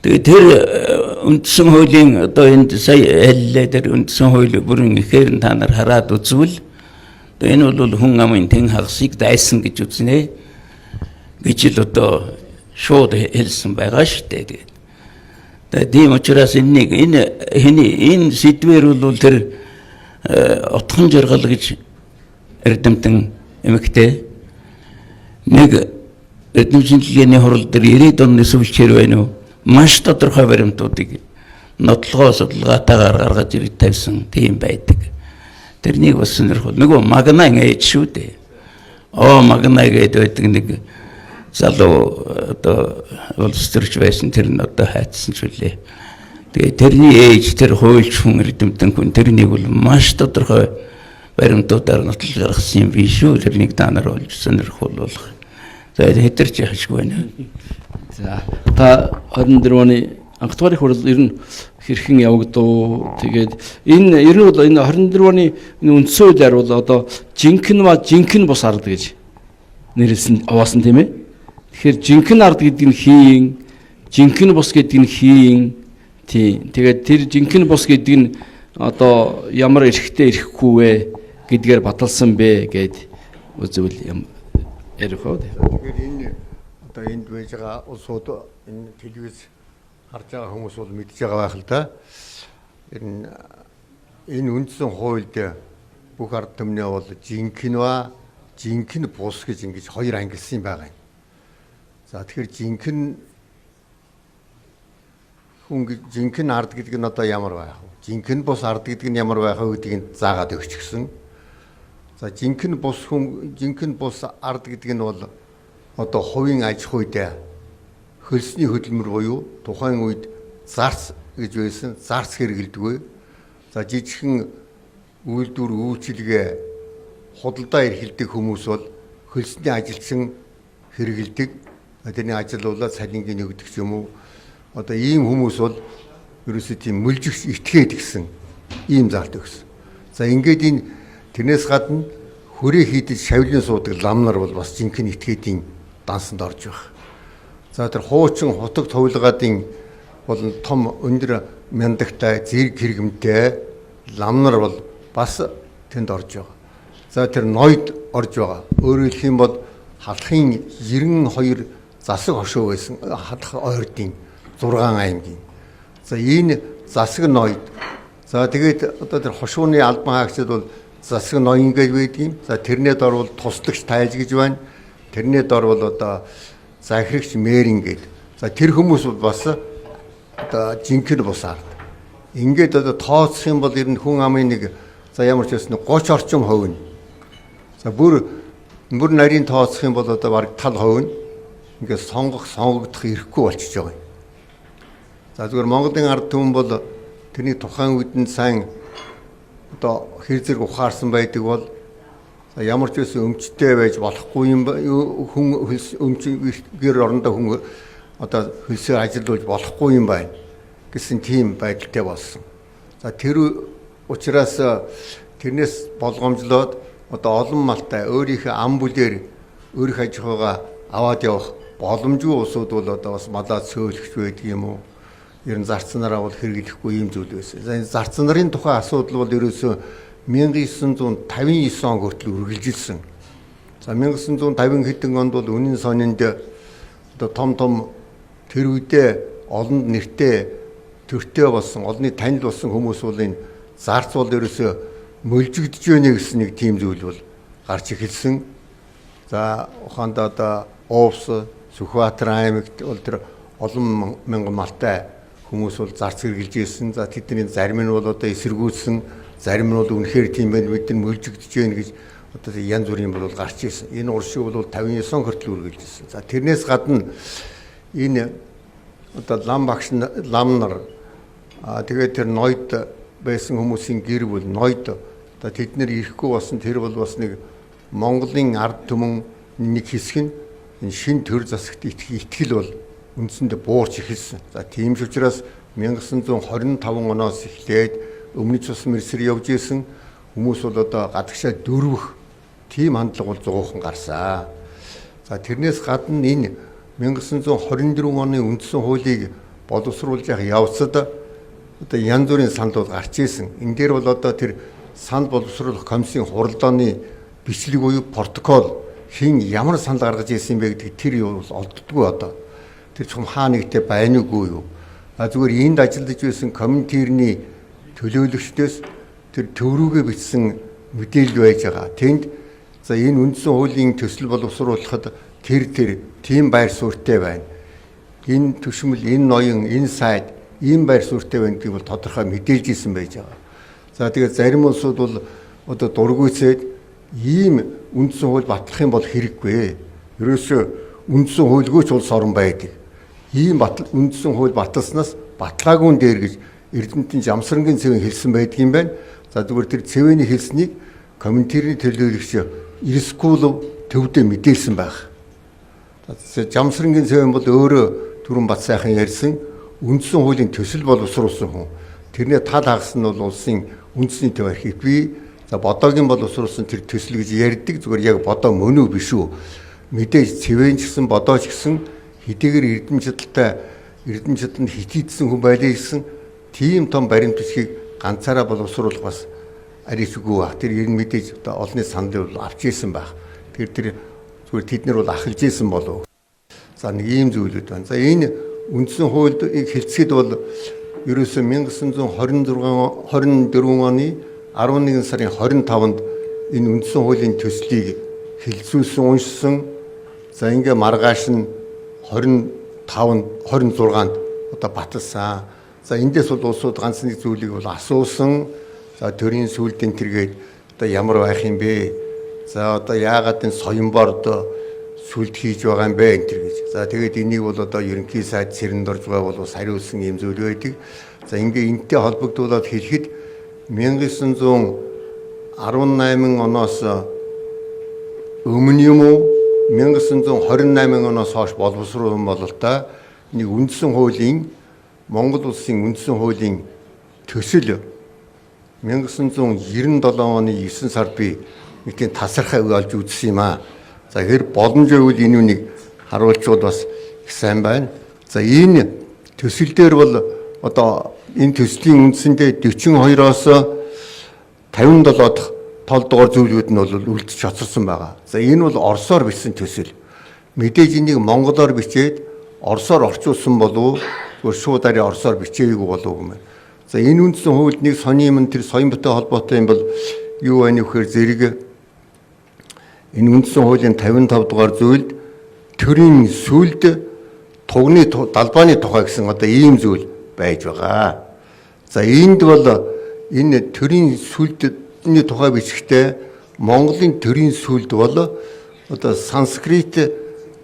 Тэгээ тэр үндсэн хуулийн одоо энд сая хэллээ тэр үндсэн хууль бүрэн ихээр нь та нар хараад үзвэл одоо энэ бол хүн амын тэн хагасыг дайсан гэж үзнэ гэж л одоо шууд хэлсэн байгаа шүү дээ. Тэгээд тийм учраас энэнийг энэ хэний энэ сэдвэр бол тэр отхон жаргал гэж эрдэмтэн эмэгтэй нэг эрдэм шинжилгээний хурал дээр 90-ад оны сүүлчээр байна уу маш тодорхой баримтуудыг нотлогоо судалгаатайгаар гаргаж ирж тавьсан тийм байдаг. Тэрнийг бас сонирхол. Нөгөө Магна ээж шүү дээ. Оо Магна гэдэг байдаг нэг залуу одоо улс төрч байсан, тэр нь одоо хайцсан ч үлээ. Тэгээ тэрний ээж тэр хуульч хүн эрдэмтэн хүн тэрнийг бол маш тодорхой баримтуудаар нотлол гаргасан юм биш үү? Тэрнийг та нар болж сонирхол болох. За хэтэрч яхашгүй байна. За та 24 оны анх дугаарыг хурал ер нь хэрхэн явагдав? Тэгээд энэ ер нь бол энэ 24 оны энэ үндсэн хуулиар бол одоо жинхэнэ ба жинхэнэ бус ард гэж нэрлсэн хуваасан тийм ээ. Тэгэхээр жинхэнэ ард гэдэг нь хийн, жинхэнэ бус гэдэг нь хийн. Тийм. Тэгээд тэр жинхэнэ бус гэдэг нь одоо ямар эрхтэй эрэхгүй вэ гэдгээр баталсан бэ гэд үзвэл юм ярих уу? Тэгэхээр энэ одоо энд байж байгаа улсууд энэ телевиз харж байгаа хүмүүс бол мэдж байгаа байх л да. Ер нь энэ үндсэн хуульд бүх ард түмний бол жинхэнэ ба жинхэнэ бус гэж ингэж хоёр ангилсан байгаа юм. За тэгэхээр жинхэнэ хүн жинхэнэ ард гэдэг нь одоо ямар байх вэ? Жинхэнэ бус ард гэдэг нь ямар байх вэ гэдгийг заагаад өгчихсөн. За жинхэнэ бус хүн жинхэнэ бус ард гэдэг нь бол одоо хувийн аж ахуйд хөлсний хөдөлмөр буюу тухайн үед зарц гэж байсан, зарц хэрэглэдэггүй. За жижигхэн үйлдвэр үйлчилгээ худалдаа эрхэлдэг хүмүүс бол хөлсний ажилчин хэрэглэдэг. Тэрний ажил болоо цалингийн өгдөг ч юм уу. Одоо ийм хүмүүс бол ерөөсөө тийм мөлжигч итгээд гисэн ийм зарт өгсөн. За ингээд энэ тэрнээс гадна хөрөө хийдэж шавлын суудаг лам нар бол бас жинхэнэ итгээдийн дансанд орж байх. За тэр хуучин хутаг тувилгаадын болон том өндөр мяндагтай зэрэг хэрэгмтэй Лам нар бол бас тэнд орж байгаа. За тэр ноёд орж байгаа. Өөрөөр хэлэх юм бол халахын 92 засаг хошуу байсан халах ойрдын 6 аймгийн. За энэ засаг ноёд. За тэгээд одоо тэр хошууны албан хаагчид бол засаг ноён гэж байдаг юм. За тэрнээ дор бол туслагч тайз гэж байна. Тэрнээ дор бол одоо захирагч мэрин гээд. За тэр хүмүүс бол бас одоо жинхэнэ бус ард. Ингээд одоо тооцох юм бол ер нь хүн амын нэг за ямар ч байсан 30 орчим хувь нь. За бүр бүр нарийн тооцох юм бол одоо бараг тал хувь нь ингээд сонгох сонгогдох эрхгүй болчихж байгаа юм. За зүгээр Монголын ард түмэн бол тэрний тухайн үед нь сайн одоо хэр зэрэг ухаарсан байдаг бол ямар ч байсан өмчтэй байж болохгүй юм хүн өмч гэр орондоо хүн одоо хөлсөөр ажиллуулж болохгүй юм байна гэсэн тийм байдалтай болсон. За тэр учраас тэрнээс болгоомжлоод одоо олон малтай өөрийнхөө ам бүлээр өөрийнхөө аж ахуйгаа аваад явах боломжгүй улсууд бол одоо бас малаа цөөлөгч байдаг юм уу? Ер нь зарц нараа бол хэрэглэхгүй юм зүйл байсан. За энэ зарц нарын тухай асуудал бол ерөөсөө 1959 он хүртэл үргэлжилсэн. За 1950 хэдэн онд бол үнэн сонинд одоо том том тэр үедээ олонд нэртэй төртэй болсон, олонний танил болсон хүмүүс бол энэ зарц бол ерөөсөө мөлжигдөж байна гэсэн нэг тийм зүйл бол гарч эхэлсэн. За ухаанд одоо Уувс, Сүхбаатар аймагт бол тэр олон мянган малтай хүмүүс бол зарц хэрглэж ирсэн. За тэдний зарим нь бол одоо эсэргүүцсэн, зарим нь бол үнэхээр тийм байна, бид нар мөлжигдөж байна гэж одоо янз бүрийн бол гарч ирсэн. Энэ уршиг бол 59 хүртэл үргэлжилсэн. За тэрнээс гадна энэ одоо лам багш лам нар тэгээд тэр ноёд байсан хүмүүсийн гэр бүл ноёд одоо тэд нэр ирэхгүй болсон тэр бол бас нэг Монголын ард түмэн нэг хэсэг нь энэ шин төр засагт итгэл бол үндсэндээ буурч эхэлсэн. За тийм ч учраас 1925 оноос эхлээд өмнөд цус мэрсэр явж исэн хүмүүс бол одоо гадагшаа дөрвөх тийм хандлага бол зугуухан гарсан. За тэрнээс гадна энэ 1924 оны үндсэн хуулийг боловсруулж явах явцад одоо янз бүрийн санал бол гарч исэн. Энэ дээр бол одоо тэр санал боловсруулах комиссийн хуралдааны бичлэг буюу протокол хэн ямар санал гаргаж ирсэн бэ гэдэг тэр юу бол олддоггүй одоо. Тэр чухам хаа нэгтэй байна уугүй юу? А зүгээр энд ажиллаж байсан комментирний төлөөлөгчдөөс тэр төв рүүгээ бичсэн мэдээлэл байж байгаа. Тэнд за энэ үндсэн хуулийн төсөл боловсруулахад тэр тийм байр суурьтай байна. Энэ төшмөл, энэ ноён, энэ сайд ийм байр суурьтай байна гэдгийг бол тодорхой мэдээлж исэн байж байгаа. За тэгээд зарим улсууд бол одоо дургүйцээд ийм үндсэн хууль батлах юм бол хэрэггүй. Ерөөсөө үндсэн хуульгүй ч улс орон байдаг. Ийм батал үндсэн хууль баталснаас батлаагүй дээр гэж Эрдэмтэн Жамсрангийн цэвэн хэлсэн байдаг юм байна. За зүгээр тэр цэвэний хэлснийг комментарийн төлөөлөгч Ирскулов төвдөө мэдээлсэн байх. Жамсрангийн цэвэн бол өөрөө түрүүн бат сайхан ярьсан үндсэн хуулийн төсөл боловсруулсан хүн. Тэрний тал хагас нь бол улсын үндэсний төв архив бий. За бодоогийн боловсруулсан тэр төсөл гэж ярьдаг. Зүгээр яг бодоо мөн үү биш үү? Мэдээж цэвэн ч гэсэн бодоо ч гэсэн хэдийгээр эрдэм чадaltaй эрдэм чадал нь хитийдсэн хүн байлаа гэсэн тийм том баримт бичгийг ганцаараа боловсруулах бас арийчгүй байх. Тэр ер нь мэдээж одоо олонний саналыг бол авч ирсэн байх. Тэр зүгээр тэд нар бол ахалж исэн болов. За нэг ийм зүйлүүд байна. За энэ үндсэн хуульд хэлцэхэд бол ерөөсөө 1926 24 оны 11 сарын 25-нд энэ үндсэн хуулийн төслийг хэлцүүлсэн, уншсан. За ингээ маргааш нь 25-нд 26-нд одоо баталсан. За эндээс бол улсууд ганц нэг зүйлийг бол асуусан. За төрийн сүлд энэ тэргээд одоо ямар байх юм бэ? За одоо яагаад энэ соёнбор одоо сүлд хийж байгаа юм бэ энэ төр гэж. За тэгээд энийг бол одоо ерөнхий сайд Цэрэндорж байгаа бол бас хариулсан юм зүйл байдаг. За ингээ энтэй холбогдуулаад хэлэхэд 1918 оноос өмнө юм уу 1928 оноос хойш боловсруулсан бололтой нэг үндсэн хуулийн Монгол улсын үндсэн хуулийн төсөл 1997 оны 9 сард би нэг тийм тасархай үе олж үзсэн юм аа. За хэр боломж байвал энэ үнийг харуулчвал бас их сайн байна. За энэ төсөл дээр бол одоо энэ төслийн үндсэндээ 42-оос 57 дахь тол дугаар зүйлүүд нь бол үлдэж хоцорсон байгаа. За энэ бол орсоор бичсэн төсөл. Мэдээж энийг монголоор бичээд орсоор орчуулсан болов уу зүгээр шууд арийн орсоор бичээгүй болов уу гэмээр. За энэ үндсэн хуульд нэг сони юм тэр соён-бутай холбоотой юм бол юу байна вэхээр зэрэг энэ үндсэн хуулийн 55 дугаар зүйлд төрийн сүлд тугны далбааны тухай гэсэн одоо ийм зүйл байж байгаа. За энд бол энэ төрийн сүлдний тухай бичгтээ Монголын төрийн сүлд бол одоо санскрит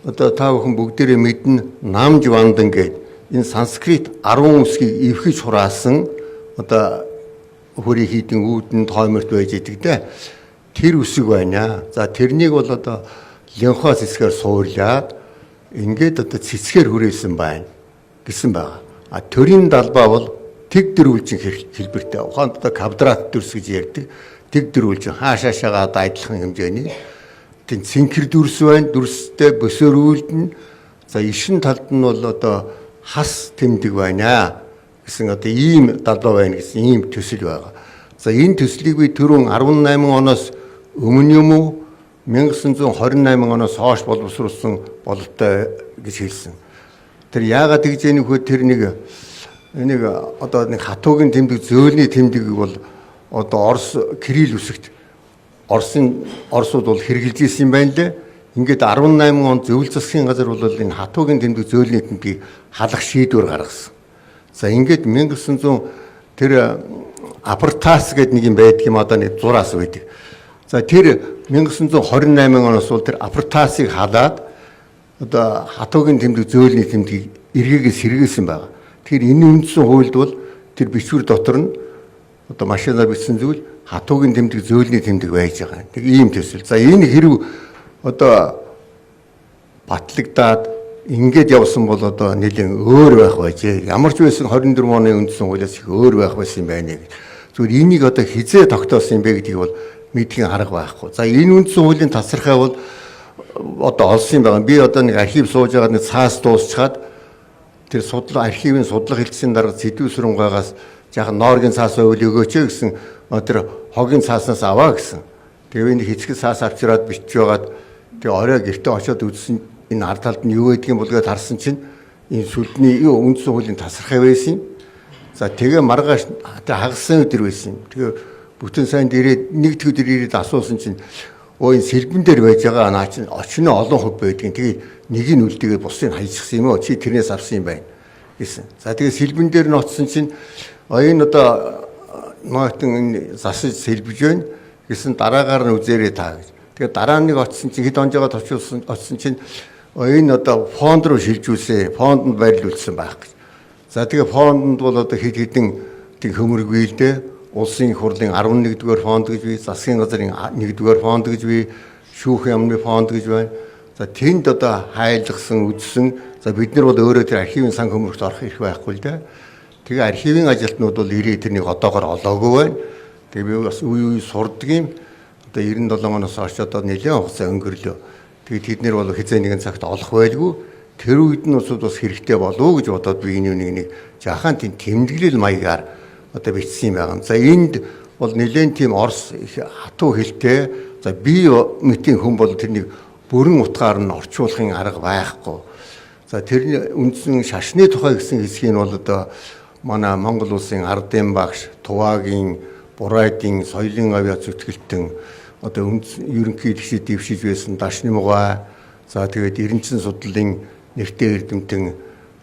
одоо та бүхэн бүгдээрээ мэднэ намж вандан гэдэг энэ санскрит 10 үсгийг эвхэж хураасан одоо хөрийн хийдэн үүдэн тойморт байж идэг дээ. Тэр үсэг байна. За тэрнийг бол одоо Линхой цэцгээр суурлаад ингээд одоо цэцгээр хүрээсэн байна гэсэн байгаа. А төрийн далбаа бол тэг дөрвөлжин хэлбэртэй. Ухаанд одоо квадрат дүрс гэж ярьдаг. Тэг дөрвөлжин хаашаашаага одоо адилхан хэмжээний тийм цэнхэр дүрс байна. Дүрстэй бөсөр үйлдэн. За ишин талд нь бол одоо хас тэмдэг байна гэсэн одоо ийм далбаа байна гэсэн ийм төсөл байгаа. За энэ төслийг би түрүүн 18 оноос өмнө юм уу 1928 оноос хойш боловсруулсан бололтой гэж хэлсэн. Тэр яагаад тэгж яах вэ? Тэр нэг энийг одоо нэг хатуугийн тэмдэг, зөөлний тэмдгийг бол одоо Орос Кирилл үсэгт Оросын Оросууд бол хэрэгжилж исэн юм байна лээ. Ингээд 18 он зөвлөл засгийн газар бол энэ хатуугийн тэмдэг, зөөлний тэмдгийг халах шийдвэр гаргасан. За ингээд 1900 тэр апартас гэдэг нэг юм байдаг юм одоо нэг зураас байдаг. За тэр 1928 оноос бол тэр апартасыг халаад одоо хатуугийн тэмдэг, зөөлний тэмдгийг эргээгээ сэргээсэн байгаа. Тэгэхээр энэ үндсэн хуульд бол тэр бичвэр дотор нь одоо машинаар бичсэн зүйл хатуугийн тэмдэг, зөөлний тэмдэг байж байгаа. Нэг ийм төсөл. За энэ хэрв одоо батлагдаад ингээд явсан бол одоо нэлээд өөр байх байжээ. Ямар ч байсан 24 оны үндсэн хуулиас их өөр байх байсан юм байна гэж. Зүгээр энийг одоо хизээ тогтоосон юм бэ гэдгийг бол мэдхийн арга байхгүй. За энэ үндсэн хуулийн тасархай бол одоо олсон юм байна. Би одоо нэг архив сууж байгаа нэг цаас дуусчаад тэр судлаа архивын судлах хэлтсийн дарга Сэдв Сүрэнгайгаас жаахан нооргийн цаас байвал өгөөч гэсэн тэр хогийн цааснаас аваа гэсэн. Тэгээ энэ хэцэг цаас авчираад бичиж байгаад тэгээ орой гэртээ очиод үзсэн энэ ард талд нь юу гэдгийг булгаад харсан чинь энэ сүлдний юу үндсэн хуулийн тасархай байсан юм. За тэгээ маргааш тэг хагасан өдөр байсан юм. Тэгээ бүтэн сайн дээрээ нэг дэх өдөр ирээд асуусан чинь өө энэ сэлбэн дээр байж байгаа наа чинь очны олон хөв байдгийн. Тэгээ нэг нь үлдээгээд бусыг хайчихсан юм уу? Чи тэрнээс авсан юм байна гэсэн. За тэгээ сэлбэн дээр нь очсон чинь энэ одоо нойтон энэ засаж сэлбэж байна гэсэн дараагаар нь үзээрэй та гэж. Тэгээ дараа нэг очсон чинь хэд онжоогоо товчулсан очсон чинь энэ одоо фонд руу шилжүүлсэн. Фондонд байрлуулсан байх гэж. За тэгээ фондонд бол одоо хэд хэдэн тэг хөмөргүй л дээ. Улсын их хурлын 11-р фонд гэж бий, засгийн газрын 1-р фонд гэж бий, шүүх яамны фонд гэж байна. За тэнд одоо хайлгсан, үзсэн. За бид нар бол өөрөө тэр архивын сан хөмөргт орох эрх байхгүй л дээ. Тэгээ архивын ажилтнууд бол ирээ тэрнийг одоогор олоогүй байна. Тэгээ би бас үе үе сурдаг юм. Одоо 97 оноос хойш одоо нэлээд хугацаа өнгөрлөө. Тэгээ тэд нэр бол хизээ нэгэн цагт олох байлгүй. Тэр үед нь усуд бас хэрэгтэй болов уу гэж бодоод би энэ үнийг нэг жаахан тийм тэмдэглэл маягаар одоо бичсэн юм байна. За энд бол нэлээд тийм Орос их хатуу хэлтэй. За би мэтийн хүн бол тэрнийг бүрэн утгаар нь орчуулахын арга байхгүй. За тэрний үндсэн шашны тухай гэсэн хэсгийг нь бол одоо манай Монгол улсын ардын багш Тувагийн Бурайдын соёлын авиа зүтгэлтэн одоо үндсэн ерөнхийлөгчид дэвшиж байсан Дашны мугай за тэгээд Эренчин судлалын нэртэй эрдэмтэн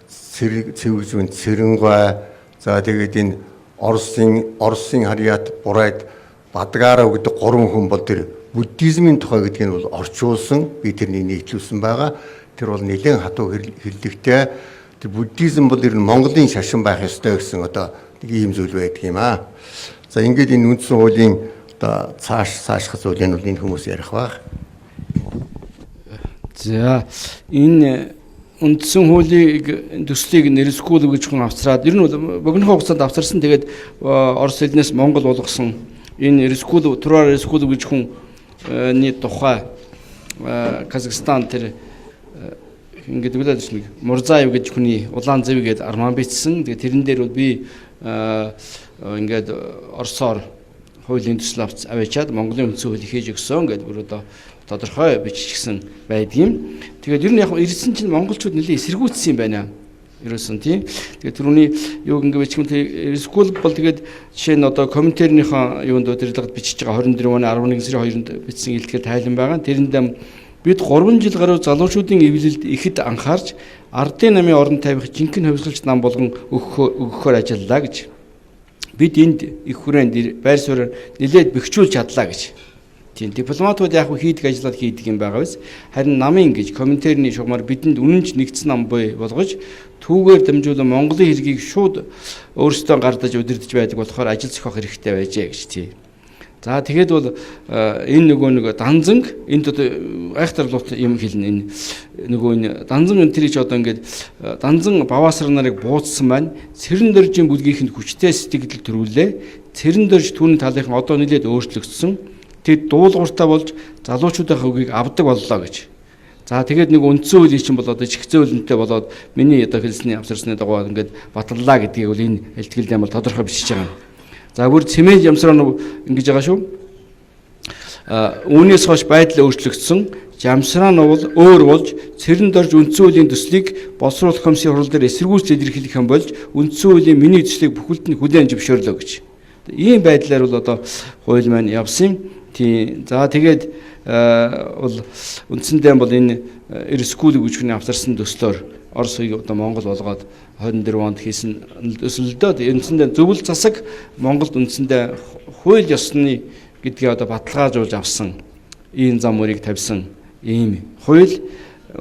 Цэвэгзүн Цэрэнгой за тэгээд энэ Оросын Харьяат Бурайд Бадгаарав гэдэг гурван хүн бол тэр буддизмын тухай гэдгийг нь бол орчуулсан, би тэрнийг нийтлүүлсэн байгаа. Тэр бол нэлээд хатуу хэллэгтэй. Тэр буддизм бол ер нь Монголын шашин байх ёстой гэсэн одоо нэг ийм зүйл байдаг юм аа. За ингээд энэ үндсэн хуулийн одоо цааш цаашх зүйлийг бол энэ хүмүүс ярих байх. За энэ үндсэн хуулийг төслийг Нэрскул гэж хүн авчраад ер нь бол богино хугацаанд авчирсан. Тэгээд Орос хэлнээс Монгол болгосон энэ Рескул Турар Рескул гэж хүний тухай Казахстан тэр ингээд үлээд нэг Мурзаев гэж хүний улаан зэв гээд арман бичсэн. Тэгээд тэрэн дээр бол би ингээд Оросоор хуулийн төсөл аваачаад Монголын үндсэн хуулийг хийж өгсөн гэдээ бүр одоо тодорхой биччихсэн байдгийн. Тэгээд ер нь яг ирсэн чинь монголчууд нэлээд эсэргүүцсэн юм байна. Ерөөсөн тийм. Тэгээд түрүүний юуг ингэ бичих юм Эрсгүүл бол тэгээд жишээ нь одоо комментарийнхаа юунд удирдлагад бичиж байгаа 24 оны 11 сарын 2-нд бичсэн илтгэл тайлан байгаа. Тэрэнд бид 3 жил гаруй залуучуудын эвлэлд ихэд анхаарч ардын намын орон тавих жинхэнэ хувьсгалч нам болгон өгөхөөр ажиллалаа гэж. Бид энд их хүрээнд байр суурь нэлээд бэхжүүлж чадлаа гэж. Тийм дипломатууд яг хийдэг ажлаар хийдэг юм байгаа биз. Харин намын гэж комментарийн шугамар бидэнд үнэнч нэгдсэн нам буй болгож түүгээр дамжуулан Монголын хэргийг шууд өөрсдөө гардаж удирдах байдаг болохоор ажил зохиох хэрэгтэй байжээ гэж тийм. За тэгэхэд бол энэ нөгөө нэг данзанг энд одоо айхтарлуут юм хэлнэ энэ нөгөө энэ данзан энэ тэрийг ч одоо ингээд данзан баваасар нарыг бууцсан байна. Цэрэн дөржийн бүлгийнхэнд хүчтэй сэтгэл төрүүлээ. Цэрэн дөрж түүний талынхан одоо нэлээд өөрчлөгдсөн. Тэд дуулууртай болж залуучуудынхаа үгийг авдаг боллоо гэж. За тэгээд нэг үндсэн хуулийн чинь бол одоо чихзэн хөлөнтэй болоод миний одоо хэлсний авсарсны дагуу ингээд баталлаа гэдгийг бол энэ илтгэлдээ бол тодорхой бичиж байгаа юм. За бүр цемент ямсраа ингэж байгаа шүү. Үүнээс хойш байдал өөрчлөгдсөн. Жамсраа нуул өөр болж цэрэн дорж үндсэн хуулийн төслийг боловсруулах комиссийн хурал дээр эсэргүүцэл илэрхийлэх юм болж үндсэн хуулийн миний төслийг бүхэлд нь хүлээн зөвшөөрлөө гэж. Ийм байдлаар бол одоо хууль маань явсан юм. Тийм. За тэгээд бол үндсэндээ бол энэ Эрскүүл гэж хүний авсарсан төслөөр Оросыг одоо Монгол болгоод 24 онд хийсэн төсөлдөө үндсэндээ зөвлөл засаг Монголд үндсэндээ хууль ёсны гэдгээ одоо баталгаажуулж авсан ийм зам мөрийг тавьсан ийм хууль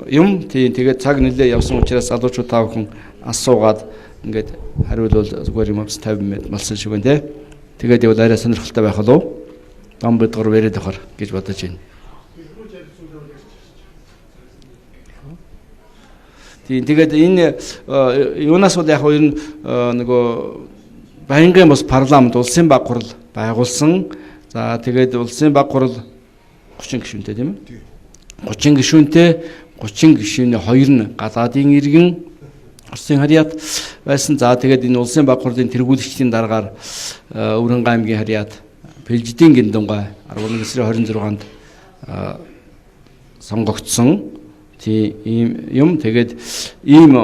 юм. Тийм тэгээд цаг нэлээ явсан учраас залуучууд та бүхэн асуугаад ингээд хариулвал зүгээр юм авсан 50 минут малсан шиг байна те. Тэгээд явал арай сонирхолтой байх болов. Дам бидгор яриад явахар гэж бодож байна. Тийм тэгээд энэ юунаас бол яг ер нь нөгөө байнгын бас парламент улсын баг хурал байгуулсан. За тэгээд улсын баг хурал 30 гишүүнтэй тийм ээ. 30 гишүүнтэй 30 гишүүний хоёр нь гадаадын иргэн Оросын харьяат байсан. За тэгээд энэ улсын баг хурлын тэргүүлэгчдийн дараагаар Өврөнгай аймгийн харьяат Пэлжидийн Гиндунгай 11 сарын 26-нд сонгогдсон. Тийм ийм юм. Тэгээд ийм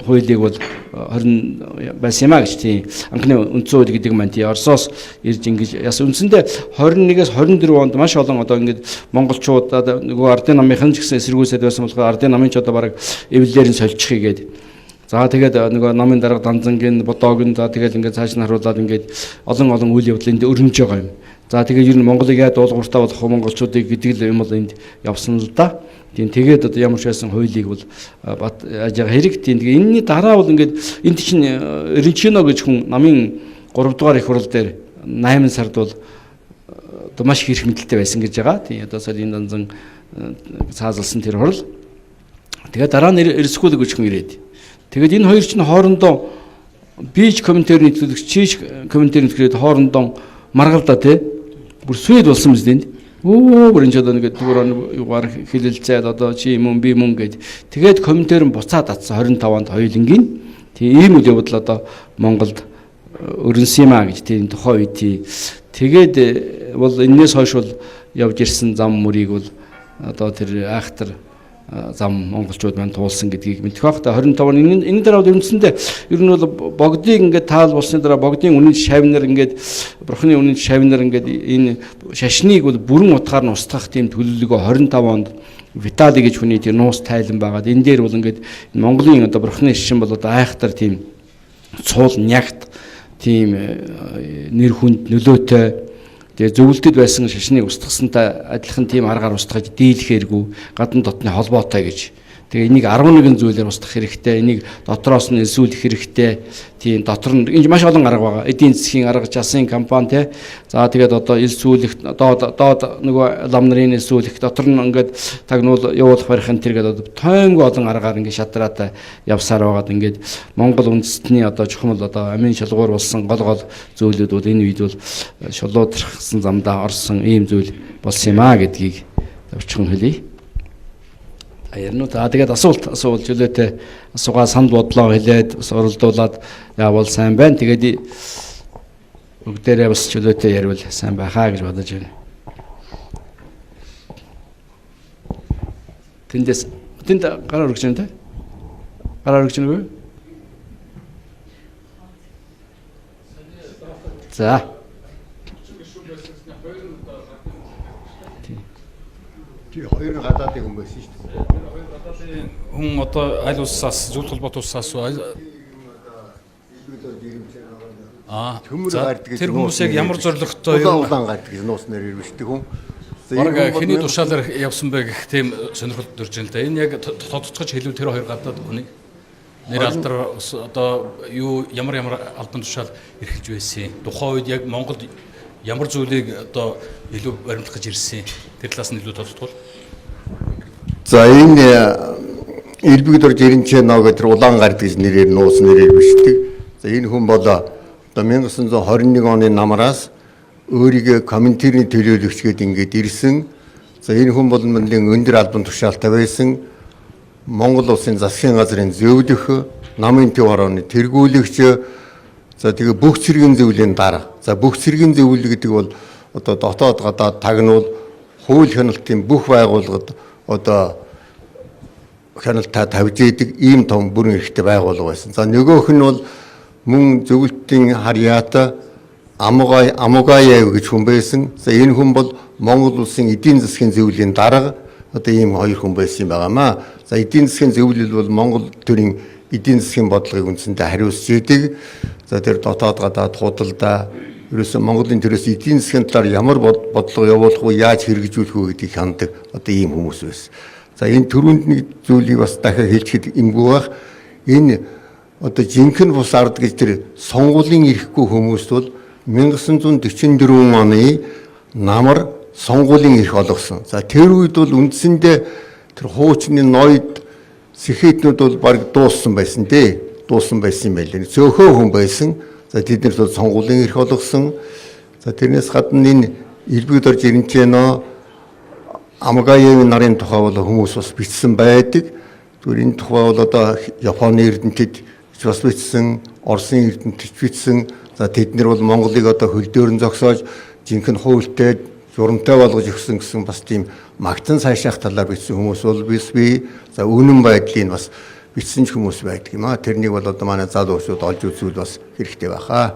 хуулийг бол 20 байсан юм а гэж тийм анхны үндсэн хууль гэдэг маань тийм Оросоос ирж ингэж яс үндсэндээ 21-ээс 24 онд маш олон одоо ингэж монголчууд нөгөө ардын намынхан ч гэсэн эсэргүүцээд байсан болохоор ардын намын ч одоо бараг эвлэлээр нь сольчихъя гээд. За тэгээд нөгөө намын дарга Данзангийн Бодог нь за тэгээд ингээд цааш нь харуулад ингээд олон олон үйл явдал энд өрнөж байгаа юм. За тэгээд ер нь Монголыг яа дуулууртай болох монголчуудыг гэдэг л юм бол энд явсан л да. Тийм тэгээд одоо ямар ч байсан хуулийг бол бат яаж байгаа хэрэг. Тийм тэгээд энэний дараа бол ингээд энд чинь Ринчино гэж хүн намын 3 дугаар их хурал дээр 8 сард бол одоо маш их эрх мэдэлтэй байсан гэж байгаа. Тийм одоо солийн данзан цаазалсан тэр хурал. Тэгээд дараа нь Эрсгүүл гэж хүн ирээд. Тэгээд энэ хоёр чинь хоорондоо бич комментарийн төлөөлөгч чич комментарийн төлөөлөгчд хоорондоо маргалдаа тий. Бүр сүйд болсон мэт энд. Өө бүр энэ ч одоо нэг зүгээр югаар хилэлцээд одоо чи юм би мөн гэд. Тэгээд комментар нь буцаад татсан 25 онд хоёулангийн. Тийм ийм үйл явдал одоо Монголд өрнсөн юм а гэж тийм тухайн үед тий. Тэгээд бол энээс хойш бол явж ирсэн зам мөрийг бол одоо тэр айхтар зам монголчууд маань туулсан гэдгийг мэдэх байх. 25 он энэ дараа бол үндсэндээ ер нь бол богдыг ингээд таал болсны дараа богдын үнэн шавнар ингээд бурхны үнэн шавнар ингээд энэ шашныг бол бүрэн утгаар нь устгах тийм төлөвлөгөө 25 онд Витали гэж хүний тийм нуус тайлан байгаад энэ дээр бол ингээд Монголын одоо бурхны шашин бол одоо айхтар тийм цуул нягт тийм нэр хүнд нөлөөтэй. Тэгээ зөвлөлдөд байсан шашныг устгасантай адилхан тийм аргаар устгаж дийлэхээргүй гадна дотны холбоотой гэж. Тэгээ энийг 11 зүйлээр устгах хэрэгтэй. Энийг дотроос нь элсүүлэх хэрэгтэй. Тийм дотор нь энэ маш олон арга байгаа. Эдийн засгийн арга, жасын компани те. За тэгээд одоо элсүүлэх доод нөгөө лам нарын элсүүлэх дотор нь ингээд тагнуул явуулах барих энэ тэр гэдэг одоо тоймгүй олон аргаар ингээд шатраатай явсаар байгаад ингээд Монгол үндэстний одоо чухам одоо амин шалгуур болсон гол гол зүйлүүд бол энэ үед бол шулуудрахсан замдаа орсон ийм зүйл болсон юм а гэдгийг товчхон хэлье. Ярно та тэгээд асуулт асуул чөлөөтэй асуугаа санд бодлоо хэлээд бас оролдуулаад явбал сайн байна. Тэгээд Бүгдээрээ бас чөлөөтэй ярил сайн байхаа гэж бодож байна. Тэндээс тэнд гараа өргөж байна те? Гараа өргөж байна уу? За. Тий, хоёр нь гадаадын хүн байсан шүү дээ. Хүн одоо аль улсаас, зөвлөх холбоот улсаас Төмөр за, гард гэж тэр хүмүүс яг ямар зорилготой улаан улаан гард гэж нууц нэрээр бичдэг хүн. За, Бараг энэ хүн бол хэний тушаалаар явсан бэ гэх тийм сонирхол төрж байна л да. Энэ яг тодтогч хэлвэл тэр хоёр гадаад хүнийг нэр алдар ус одоо юу ямар ямар албан тушаал эрхэлж байсан. Тухайн үед яг Монголд ямар зүйлийг одоо илүү баримтлах гэж ирсэн. Тэр талаас нь илүү тодтгол. За, энэ Элбэг дор Жирэнчээ ноо гэдэг тэр улаан гард гэж нэрээр нууц нэрээр бичдэг. За, энэ хүн бол одоо 1921 оны намраас өөрийгөө комментарийн төлөөлөгч гээд ингээд ирсэн. За, энэ хүн бол нэлээд өндөр албан тушаалтай байсан. Монгол улсын засгийн газрын зөвлөх, намын төв хорооны тэргүүлэгч, за тэгээ бүх цэргийн зөвлөлийн дарга. За, бүх цэргийн зөвлөл гэдэг бол одоо дотоод гадаад тагнуул хууль хяналтын бүх байгууллагад одоо хяналтаа тавьж идэг ийм том бүрэн эрхтэй байгууллага байсан. За, нөгөөх нь бол мөн зөвлөлтийн харьяата Амугай Амугаяев гэж хүн байсан. За, энэ хүн бол Монгол улсын эдийн засгийн зөвлөлийн дарга, одоо ийм хоёр хүн байсан юм байгаамаа. За, эдийн засгийн зөвлөл бол Монгол төрийн эдийн засгийн бодлогыг үндсэндээ хариуцж идэг. За, тэр дотоод гадаад худалдаа, ерөөсөө Монголын төрөөс эдийн засгийн талаар ямар бодлого явуулах уу, яаж хэрэгжүүлэх үү гэдгийг хяндаг одоо ийм хүмүүс байсан. За, энэ түрүүнд нэг зүйлийг бас дахиад хэлчихэд эмгүй байх. Энэ одоо жинхэнэ бус ард гэж тэр сонгуулийн эрхгүй хүмүүст бол 1944 оны намар сонгуулийн эрх олгосон. За, тэр үед бол үндсэндээ тэр хуучны ноёд сэхэтнүүд бол бараг дууссан байсан дээ. Дууссан байсан юм байлээ. Цөөхөн хүн байсан. За, тэднэрт бол сонгуулийн эрх олгосон. За, тэрнээс гадна энэ Элбэг дор Жирэнчэнөө Амгаевын нарын тухай бол хүмүүс бас бичсэн байдаг. Зүгээр энэ тухай бол одоо Японы эрдэмтэд бас бичсэн, Оросын эрдэмтэд бичсэн. За, тэд нар бол Монголыг одоо хөл дөөрн зогсоож жинхэнэ хуультай, журамтай болгож өгсөн гэсэн бас тийм магтан сайшаах талаар бичсэн хүмүүс бол бис бий. За, үнэн байдлыг бас бичсэн ч хүмүүс байдаг юм аа. Тэрнийг бол одоо манай залуучууд олж үзвэл бас хэрэгтэй байхаа.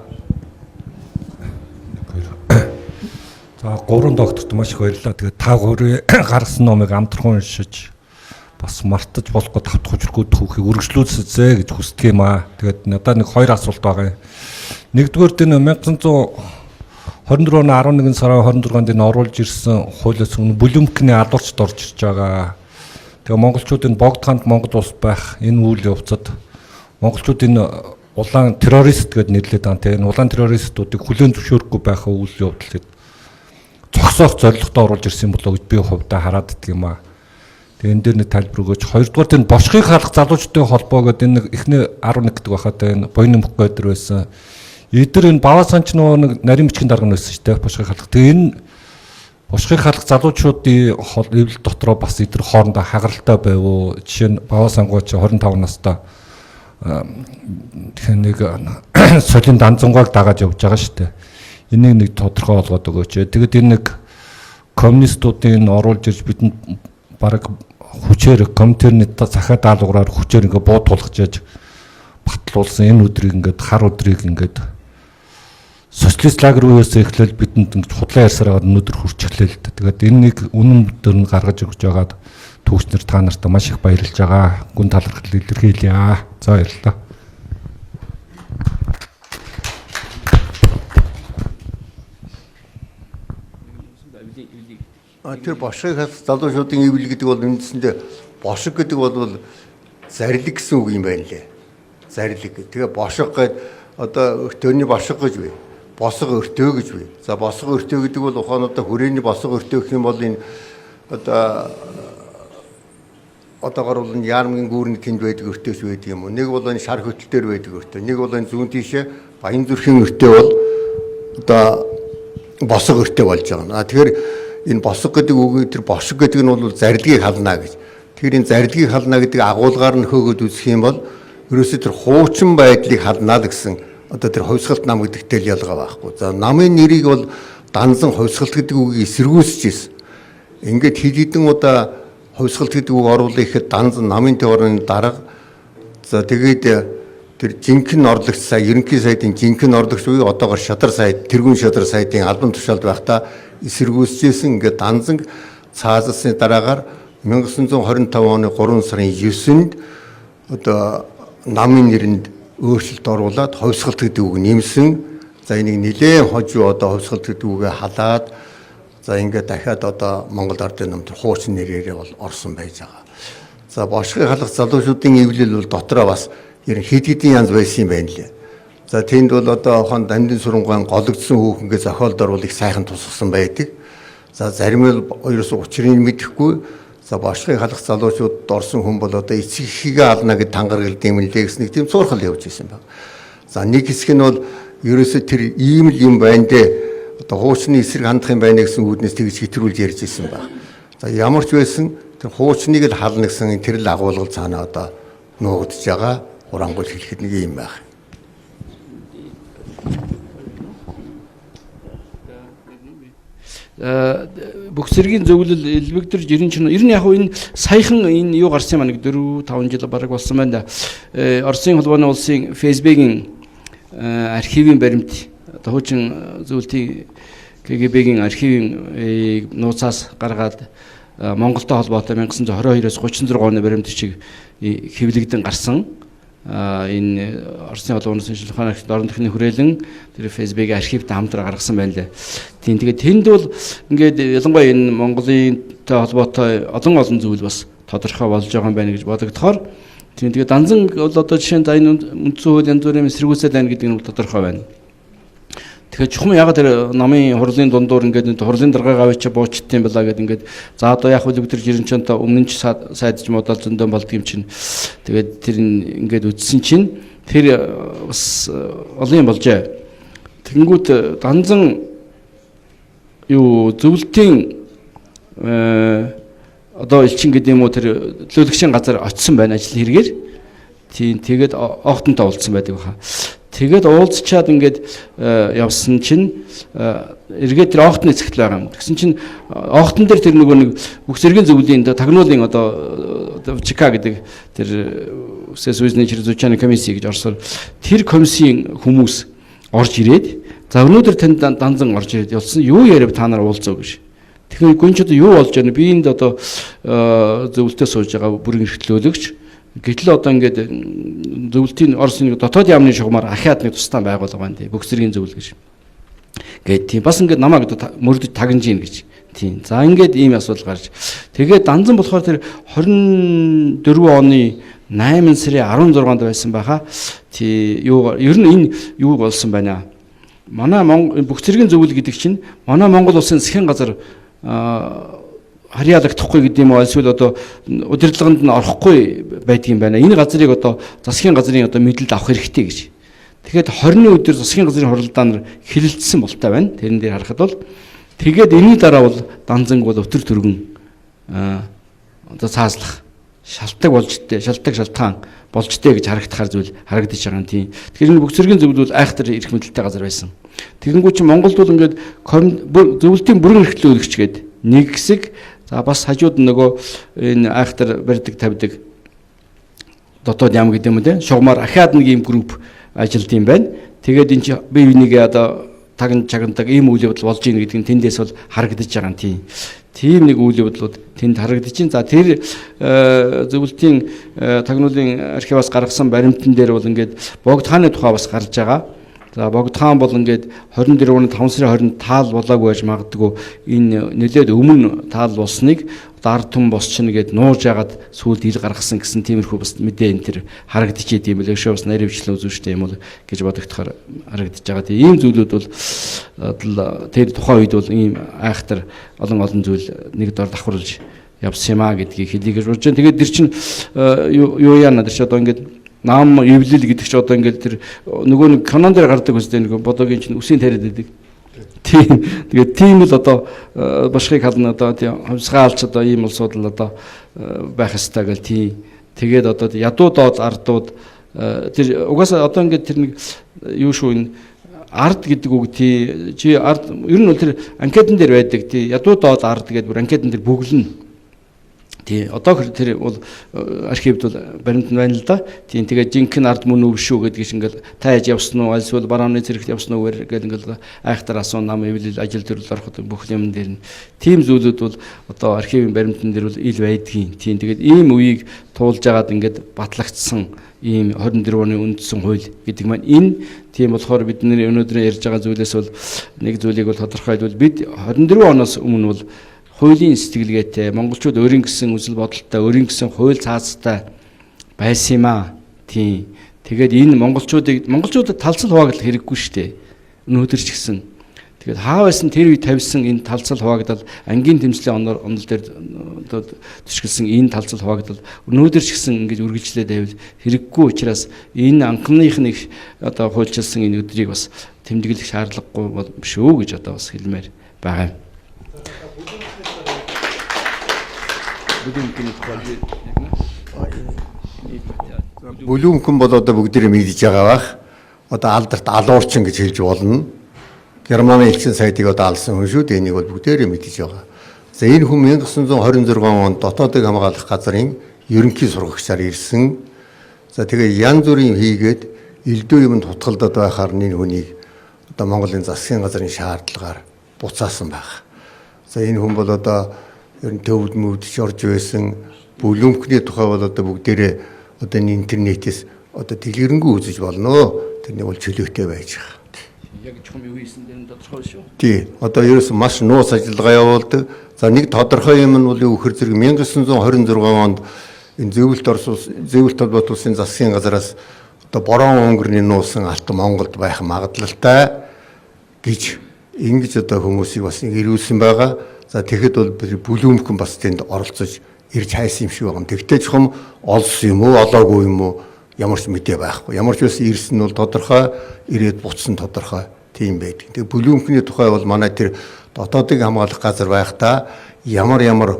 За, гурван докторт маш их баярлалаа. Тэгээд та гурвын гаргасан номыг амтрхан уншиж бас мартаж болохгүй тавтах хүчрхүү түүхийг үргэлжлүүлсэй гэж хүсдэг юм аа. Тэгээд надад нэг хоёр асуулт байгаа юм. Нэгдүгээр, энэ 1924 оны 11 сарын 26-нд энэ оруулж ирсэн хуулиас өмнө Блүмкний алуурчд орж ирж байгаа. Тэгээ монголчууд энэ богд ханд Монгол улс байх энэ үйл явцад монголчууд энэ улаан террорист гэдээ нэрлэдэг байгаа. Тэгээ энэ улаан террористуудыг хүлээн зөвшөөрөхгүй байх үйл явдлыг зогсоох зорилготой оруулж ирсэн болоо гэж би хувьдаа хараад идэх юм аа. Тэгээ энэ дээр нэг тайлбар өгөөч. Хоёрдугаар, энэ бошгыг халах залуучдын холбоо гэдэг энэ нэг эхний 11 гэдэг байхад энэ буян нэмэх гэдэг байсан. Эдгээр энэ Баваасан ч нөгөө нэг нарийн бичгийн дарга нь байсан шүү дээ. Бошгыг халах. Тэгээ энэ бошгыг халах залуучуудын эвлэл дотроо бас эдгээр хоорондоо хагаралтай байв уу? Жишээ нь Баваасангуу чи 25 настай тэгэхээр нэг солийн данзангааг дагаад явж байгаа шүү дээ. Энийг нэг тодорхой олгоод өгөөч. Тэгэд энэ нэг коммунистуудын оруулж ирж бидэнд бараг хүчээр компьютерний захиа даалгавраар хүчээр ингээ буу тулгаж яж батлуулсан энэ өдрийг ингээд хар өдрийг ингээд социалист лагер үеэс эхлээл бидэнд ингэж худлаа ярьсараа өнөөдөр хүрчихлээ л дээ. Тэгээд энэ нэг үнэн дээр нь гаргаж өгч байгаад түүхчнэр та нартай маш их баярлж байгаа. Гүн талархал илэрхийлье. За, баярлалаа. Тэр бошиг хас залуучуудын эвлэл гэдэг бол үндсэндээ бошиг гэдэг бол зарлиг гэсэн үг юм байна лээ. Зарлиг. Тэгээ бошиг гээд одоо өртөөний бошиг гэж бий. Босго өртөө гэж бий. За, босго өртөө гэдэг бол ухаан одоо хүрээний босго өртөө гэх юм бол энэ одоо одоогор бол энэ Яармгийн гүүрний тэнд байдаг өртөөч байдаг юм уу? Нэг бол энэ шар хөтөл дээр байдаг өртөө. Нэг бол энэ зүүн тийшээ Баян зүрхийн өртөө бол одоо босго өртөө болж байгаа юм. А тэгэхээр энэ босго гэдэг үгийг тэр бошиг гэдэг нь бол зарлигийг халнаа гэж. Тэгэхээр энэ зарлигийг халнаа гэдэг агуулгаар нь хөөгөөд үзэх юм бол ерөөсөө тэр хуучин байдлыг халнаа л гэсэн одоо тэр хувьсгалт нам гэдэгтэй л ялгаа байхгүй. За намын нэрийг бол данзан хувьсгалт гэдэг үгийг эсэргүүцэж ирсэн. Ингээд хэд хэдэн удаа хувьсгалт гэдэг үг оруулах ихэд данзан намын тойрны дарга за тэгээд тэр жинхэнэ орлогч сая ерөнхий сайдын жинхэнэ орлогч буюу одоогор шадар сайд тэргүүн шадар сайдын албан тушаалд байхдаа эсэргүүцэжсэн. Ингээд данзан цаазалсны дараагаар 1925 оны 3 сарын 9-нд одоо намын нэрэнд өөрчлөлт оруулаад хувьсгалт гэдэг үг нэмсэн. За энийг нэлээд хожуу одоо хувьсгалт гэдэг үгээ халаад за ингээд дахиад одоо Монгол Ардын намд хуучин нэрээрээ бол орсон байж байгаа. За бошгыг халах залуучуудын эвлэл бол дотроо бас ер нь хэд хэдэн янз байсан юм байна лээ. За тэнд бол одоо хон дамдын сурангаан гологдсон хүүхэнгээ зохиолдор бол их сайхан тусгасан байдаг. За зарим нь ерөөсө учрыг мэдэхгүй. За бошгыг халах залуучууд орсон хүн бол одоо эцэг эхийгээ ална гэд тангаргалд юм лээ гэсэн нэг тийм цуурхал явж исэн баг. За нэг хэсэг нь бол ерөөсө тэр ийм л юм байна дээ. Одоо хуучны эсрэг хандах юм байна гэсэн үүднээс тэгж хэтрүүлж ярьж исэн баг. За ямар ч байсан тэр хуучныг л хална гэсэн тэр л агуулгал цаана одоо нуугдж байгаа. Хурангуй хэлэхэд нэг юм байх. Бүх зэргийн зөвлөл элбэгдэр жирийн чинь ер нь яг энэ саяхан энэ юу гарсан юм аа нэг 4 5 жил бараг болсон байна да. Оросын холбооны улсын ФСБ-гийн архивын баримт одоо хуучин зөвлөлтийн КГБ-гийн архивын нууцаас гаргаад Монголтой холбоотой 1922-оос 36 оны баримт бичиг хэвлэгдэн гарсан. Энэ Оросын холбооны улсын шинжлэх ухааны архивд орон төхний хүрээлэн тэр ФСБ-гийн архивтай хамтран гаргасан байна лээ. Тийм тэгээд тэнд бол ингээд ялангуяа энэ Монголынтай холбоотой олон олон зүйл бас тодорхой болж байгаа юм байна гэж бодогдохоор тийм тэгээд данзан бол одоо жишээ нь за энэ үндсэн хууль янз бүрийн эсэргүүцэл байна гэдэг нь бол тодорхой байна. Тэгэхээр чухам ягаад тэр намын хурлын дундуур ингээд хурлын даргааг авчиж буучт юм бэлаа гэд ингээд за одоо яг үл өдөр жирэнчэнтэй өмнө нь ч сайд ч муудал зөндөн болдго юм чинь. Тэгээд тэр ингээд үтсэн чинь тэр бас олон юм болжээ. Тэгэнгүүт данзан юу зөвлөлтийн одоо элчин гэдэг юм уу тэр төлөөлөгчийн газар очисон байна ажил хэрэгээр. Тийм тэгээд оохтонтой уулзсан байдаг баха. Тэгээд уулзчаад ингээд явсан чинь эргээд тэр оохтны эцэгтэл байгаа юм. Тэгсэн чинь оохтон дээр тэр нөгөө нэг бүх зэргийн зөвлөлийн тагнуулын одоо ЧК гэдэг тэр Всесоюзный чрезвычайный комиссия гэж орсоор тэр комиссийн хүмүүс орж ирээд за өнөөдөр танд данзан орж ирээд явсан юу яриав та нар уулзав гэж. Тэгэхээр гүн ч одоо юу болж байна? Би энд одоо зөвлөлтөө сууж байгаа бүрэн эрхлөөлөгч. Гэтэл одоо ингээд зөвлөлтийн Оросын нэг дотоод яамны шугамар ахиад нэг тусдаа байгуулга байна тий. Бүх зэргийн зөвлөл гэж. Гээд тийм бас ингээд намайг одоо мөрдөж тагнаж ийн гэж. Тийм. За ингээд ийм асуудал гарч. Тэгээд данзан болохоор тэр 24 оны 8 сарын 16-нд байсан байхаа. Тий юу ер нь энэ юу болсон байна. Манай бүх зэргийн зөвлөл гэдэг чинь манай Монгол улсын засгийн газар харьяалагдахгүй гэдэг юм уу эсвэл одоо удирдлаганд нь орохгүй байдаг юм байна. Энэ газрыг одоо засгийн газрын одоо мэдлэлд авах хэрэгтэй гэж. Тэгэхээр 20-ны өдөр засгийн газрын хуралдаанаар хилэлцсэн болтой байна. Тэрэн дээр харахад бол тэгээд энэний дараа бол данзанг бол өтөр түргэн одоо цааслах шалтгаан болж тээ шалтгаан болж тээ гэж харагдахаар зүйл харагдаж байгаа юм тийм. Тэгэхээр энэ бүх зэргийн зөвлөл бол айхтар эрх мэдэлтэй газар байсан. Тэгэнгүүт чи Монголд бол ингээд зөвлөлтийн бүрэн эрхлэл өгч гээд нэг хэсэг за бас хажууд нөгөө энэ айхтар барьдаг тавьдаг дотоод яам гэдэг юм уу те шугамар ахиад нэг ийм групп ажилд юм байна. Тэгээд энэ чи бие бинийгээ одоо тагн чагнадаг ийм үйл явдал болж ийн гэдэг нь тэндээс бол харагдаж байгаа юм тийм. Тийм нэг үйл явдлууд тэнд харагдаж байна. За тэр зөвлөлтийн тагнуулын архиваас гаргасан баримтан дээр бол ингээд Богд хааны тухай бас гарч байгаа. За Богд хаан бол ингээд 24 оны 5 сарын 20-нд таал болоогүй байж магадгүй энэ нэлээд өмнө таал болсныг одоо ард түмэн босч нэгээд нууж яагаад сүүлд ил гаргасан гэсэн тиймэрхүү бас мэдээ энэ төр харагдчихэв юм билээ. Өшөө бас нарийн бичлэн үзүүштэй юм уу гэж бодогдохоор харагдаж байгаа. Тийм ийм зүйлүүд бол тэр тухайн үед бол ийм айхтар олон олон зүйл нэг дор давхарлаж явсан юм а гэдгийг хэлье гэж бодож байна. Тэгээд тэр чинь юу яана тэр чи одоо ингээд нам эвлэл гэдэг чи одоо ингээд тэр нөгөө нэг канон дээр гардаг үстэй нэг бодогийн чинь үсийн тариад байдаг. Тийм. Тэгээд тийм л одоо башхыг хална одоо тийм хувьсгаалч одоо ийм улсууд л одоо байх ёстой гэл тийм. Тэгээд одоо ядуу доод ардууд Тэр угаасаа одоо ингээд тэр нэг юу шүү, энэ ард гэдэг үг тий, чи ард ер нь бол тэр анкетан дээр байдаг тий, ядуу доод ард гэдэг бүр анкетан дээр бүглэнэ. Тий, одоо тэр бол архивд бол баримт байна л да. Тийм, тэгээд жинхэнэ ард мөн үү биш үү гэдгийг ингээл та яаж явсан уу, альсвал барааны зэрэгт явсан уу гэл ингээл айхтар асуун, нам эвлэл ажил төрөл ороход бүх юм дээр нь тийм зүйлүүд бол одоо архивын баримтан дээр бол ил байдгийн. Тийм, тэгээд ийм үеийг туулж агаад ингээд батлагдсан ийм 24 оны үндсэн хууль гэдэг маань энэ. Тийм болохоор бидний өнөөдөр ярьж байгаа зүйлээс бол нэг зүйлийг бол тодорхойлбол бид 24 оноос өмнө бол хуулийн сэтгэлгээтэй монголчууд өөрийн гэсэн үзэл бодолтой, өөрийн гэсэн хууль цаазтай байсан юм аа. Тийм. Тэгээд энэ монголчуудад талцал хуваагдал хэрэггүй шүү дээ. Өнөөдөр ч гэсэн. Тэгээд хаа байсан тэр үе тавьсан энэ талцал хуваагдал, ангийн тэмцлийн онол дээр одоо төшгөлсөн энэ талцал хуваагдал өнөөдөр ч гэсэн ингэж үргэлжлээд байвал хэрэггүй учраас энэ анхных нэг одоо хуульчилсан энэ өдрийг бас тэмдэглэх шаардлагагүй бол биш үү гэж одоо бас хэлмээр байгаа юм. Бүлүүнхэн бол одоо бүгдээрээ мэдж байгаа бах. Одоо алдарт алуурчин гэж хэлж болно. Германы элчин сайдыг одоо алсан хүн шүү дээ. Энийг бол бүгдээрээ мэдж байгаа. За, энэ хүн 1926 онд дотоодыг хамгаалах газрын ерөнхий сургагчаар ирсэн. За, тэгээ янз бүрийн хийгээд элдв юмд хутгалдаад байхаар энэ хүнийг одоо Монголын засгийн газрын шаардлагаар буцаасан байх. За, энэ хүн бол одоо ер нь төвд мөвдөж орж байсан. Бүлүүнхний тухай бол одоо бүгдээрээ одоо энэ интернетээс одоо дэлгэрэнгүй үзэж болно. Тэрний бол чөлөөтэй байж байгаа. Яг чухам юу хийсэн дээр нь тодорхой шүү. Тий. Одоо ерөөсөн маш нууц ажиллагаа явуулдаг. За, нэг тодорхой юм нь бол юу гэхээр зэрэг 1926 онд энэ Зөвлөлт Орос улс, Зөвлөлт холбоот улсын засгийн газараас одоо борон өнгөрний нуусан алт Монголд байх магадлалтай гэж ингэж одоо хүмүүсийг бас ирүүлсэн байгаа. За, тэгэхэд бол Бүлүүмхэн бас тэнд оролцож ирж хайсан юм шиг байгаа юм. Тэгтээ чухам олсон юм уу, олоогүй юм уу, ямар ч мэдээ байхгүй. Ямар ч байсан ирсэн нь бол тодорхой, ирээд буцсан тодорхой тийм байдаг. Тэгээ Бүлүүмхний тухай бол манай тэр дотоодыг хамгаалах газар байхдаа ямар ямар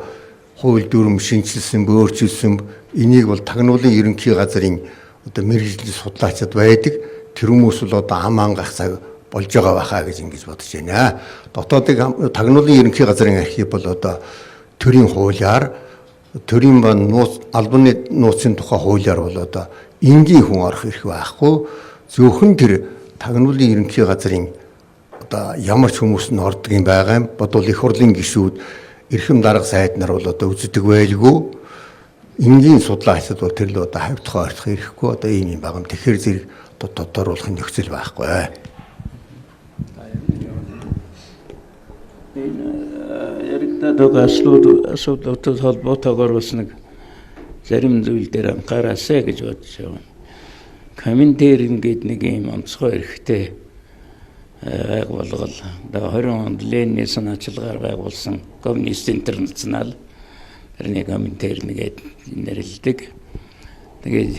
хууль дүрм шинэчилсэн, бөөрчилсөн, энийг бол тагнуулын ерөнхий газрын одоо мэргэжлийн судлаачид байдаг. Тэр хүмүүс бол одоо ам ангах цаг болж байгаа байхаа гэж ингэж бодож байна. Дотоодыг тагнуулын ерөнхий газрын архив бол одоо төрийн хуулиар, төрийн ба нууц албаны нууцын тухай хуулиар бол одоо энгийн хүн орох эрх байхгүй. Зөвхөн тэр тагнуулын ерөнхий газрын одоо ямар ч хүмүүс нь ордог юм байгаа юм. Бодвол их хурлын гишүүд, эрхэм дарга сайд нар бол одоо үздэг байлгүй. Энгийн судлаачид бол тэр л одоо хавьтхаа ойртох эрхгүй одоо ийм юм байгаа юм. Тэгэхээр зэрэг одоо тодоруулах нөхцөл байхгүй. Энэ яригдаад байгаа асуудалтай холбоотойгоор бас нэг зарим зүйл дээр анхаараасай гэж бодож байгаа. Коминтерн гээд нэг юм онцгой эрхтэй байгуулгал. Одоо 20 онд Ленины санаачилгаар байгуулсан Коммунист Интернационал, тэрний Коминтерн гээд нэрлэдэг. Тэгээд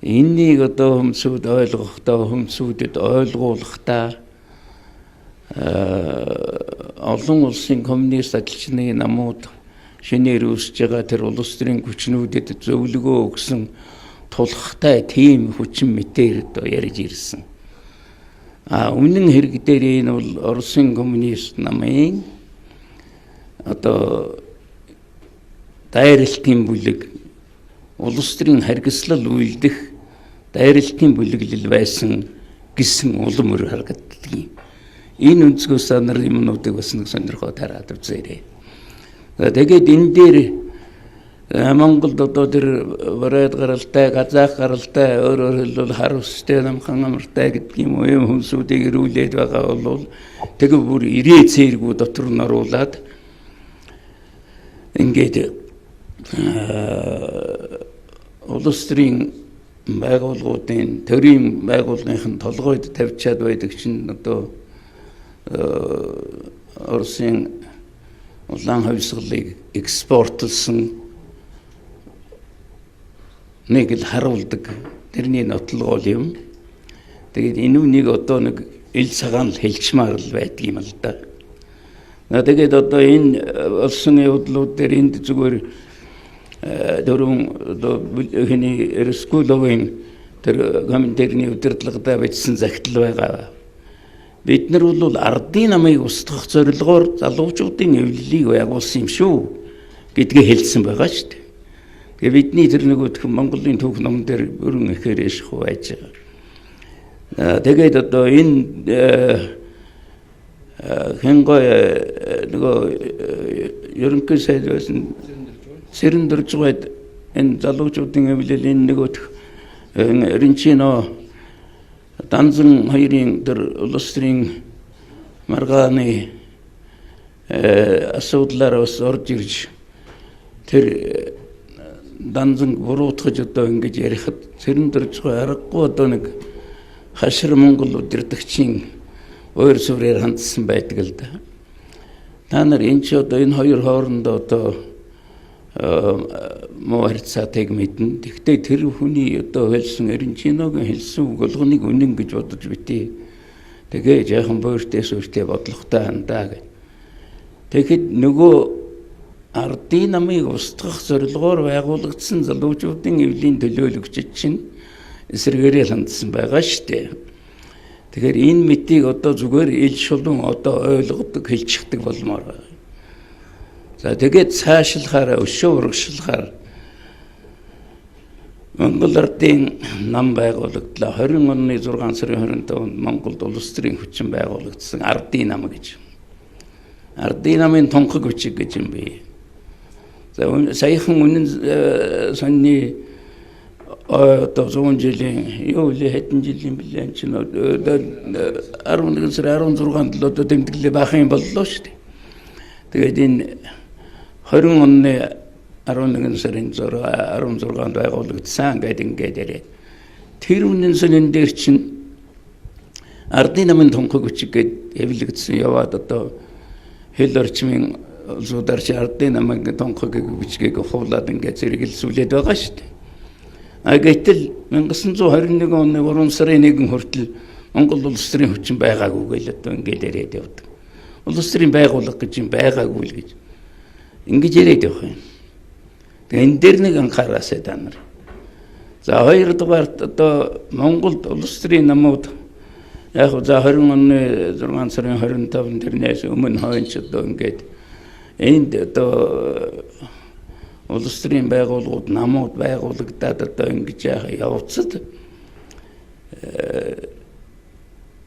энэнийг одоо хүмүүсүүд ойлгохдоо, хүмүүсүүдэд ойлгуулахдаа олон улсын коммунист ажилчны намууд шинээр үүсэж байгаа тэр улс төрийн хүчнүүдэд зөвлөгөө өгсөн тулхтай тийм хүчин мэтээр одоо ярьж ирсэн. А үнэн хэрэг дээр энэ бол Оросын коммунист намын одоо дайралтын бүлэг, улс төрийн харгислал үйлдэх дайралтын бүлэглэл байсан гэсэн улам өөр харагддаг юм. Энэ өнцгөөс та нар юмнуудыг бас нэг сонирхоо тараад үзээрэй. Тэгээд энэ дээр Монголд одоо тэр барайд гаралтай, казах гаралтай, өөрөөр хэлбэл хар өстэй, намхан амартай гэдэг юм уу, юм хүмүүсүүдийг ирүүлээд байгаа бол тэгээ бүр ирээ цээргүү дотор нь оруулаад ингээд улс төрийн байгууллагуудын төрийн байгууллагын толгойд тавьчаад байдаг чинь одоо Оросын улаан хувьсгалыг экспортлсон нэг л харуулдаг тэрний нотлогоол юм. Тэгээд энэ үнийг одоо нэг ил цагаан л хэлчмаар л байдаг юм л да. Тэгээд одоо энэ болсон явдлууд дээр энд зүгээр дөрвөн одоо хиний Рескуловын Тэр Коминтерний удирдлагадаа бичсэн захидал байгаа. Бид нар бол ардын намыг устгах зорилгоор залуучуудын эвлэлийг байгуулсан юм шүү гэдгээ хэлсэн байгаа шүү дээ. Тэгээ бидний тэр нөгөөх Монголын түүх ном дээр бүрэн ихээр яших байж байгаа. Тэгээд одоо энэ Хингой нөгөө ерөнхий сайд байсан Цэрэндэржгойд энэ залуучуудын эвлэл энэ нөгөөх Ринчино Данзан хоёрын тэр улс төрийн маргааны асуудлаар бас орж ирж тэр Данзан буруутгаж одоо ингэж ярихад Цэрэндэржгой аргагүй одоо нэг хашир Монгол удирдагчийн ойр сүрээр хандсан байдаг л да. Та нар энэ ч одоо энэ хоёр хоорондоо одоо муу харьцаатайг мэднэ. Тэгвэл тэр хүний одоо хэлсэн Эренчиногийн хэлсэн үг болгоныг үнэн гэж бодож битээ. Тэгээ жаахан буйртай сүртэй бодлоготой хандаа гэх. Тэгэхэд нөгөө ардын намыг устгах зорилгоор байгуулагдсан залуучуудын эвлийн төлөөлөгчид чинь эсрэгээрээ л хандсан байгаа шүү дээ. Тэгэхээр энэ мэтийг одоо зүгээр ил шулуун одоо ойлгодог, хэлчихдэг болмоор байна. За тэгээд цаашлахаараа өшөө урагшлахаар Монгол ардын нам байгуулагдлаа. 20 оны 6 сарын 25-нд Монголд улс төрийн хүчин байгуулагдсан ардын нам гэж. Ардын намын тунхаг бичиг гэж юм бий. За саяхан үнэн сонины одоо 100 жилийн юу лээ хэдэн жилийн бэлээ чинь 11 сарын 16-нд л одоо тэмдэглэлээ баахан юм боллоо шүү дээ. Тэгээд энэ 20 оны 11 сарын 6 16-нд байгуулагдсан гэдэг ингээд яриад. Тэр үнэн сонин дээр чинь ардын намын тунхаг бичиг гээд хэвлэгдсэн яваад одоо хэл орчмын улсуудаар чи ардын намын тунхаг бичгийг хуулаад ингээд зэрэгэлсүүлээд байгаа шүү дээ. А гэтэл 1921 оны 3 сарын 1 хүртэл Монгол улс төрийн хүчин байгаагүй гэж одоо ингээд яриад явдаг. Улс төрийн байгууллага гэж юм байгаагүй л гэж ингэж яриад явах юм. Тэгээ энэ дээр нэг анхаараасай та нар. За хоёрдугаарт одоо Монголд улс төрийн намууд яг за 20 оны 6 сарын 25-нд тэрнээс өмнө хойно ч одоо ингээд энд одоо улс төрийн байгууллагууд намууд байгуулагдаад одоо ингэж яах явцад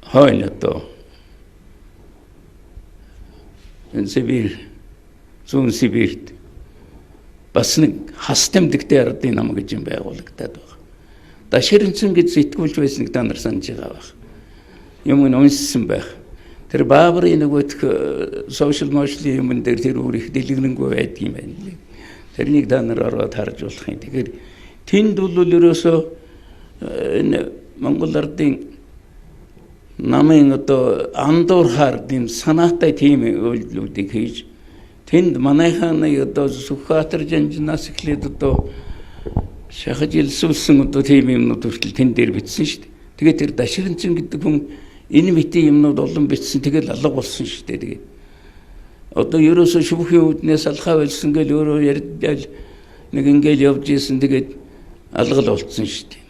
хойно одоо энэ Сибирь зүүн Сибирьт бас нэг хас тэмдэгтэй ардын нам гэж юм байгуулагдаад байна. Даширэнцэн гэж сэтгүүлж байсныг та нар санаж байгаа байх. Юм нь уншсан байх. Тэр Баабрын нөгөөх сошиал мошлийн юмн дээр тэр үр их дэлгэрэнгүй байдаг юм байна лээ. Тэрнийг та нар ороод харж болох юм. Тэгэхээр тэнд бол ерөөсөө энэ Монгол ардын намын одоо андуурхаар тийм санаатай тийм үйлдэлүүдийг хийж тэнд манайхааны одоо Сүхбаатар жанжнаас эхлээд одоо шахаж илсүүлсэн одоо тийм юмнууд хүртэл тэн дээр бичсэн шүү дээ. Тэгээд тэр Даширэнцэн гэдэг хүн энэ мэтийн юмнууд олон бичсэн. Тэгэл алга болсон шүү дээ. Тэгээд одоо ерөөсөө шүүхийн үүднээс алхаа болсон гэл өөрөө ярьдал нэг ингээл явж исэн. Тэгээд алгал болцсон шүү дээ.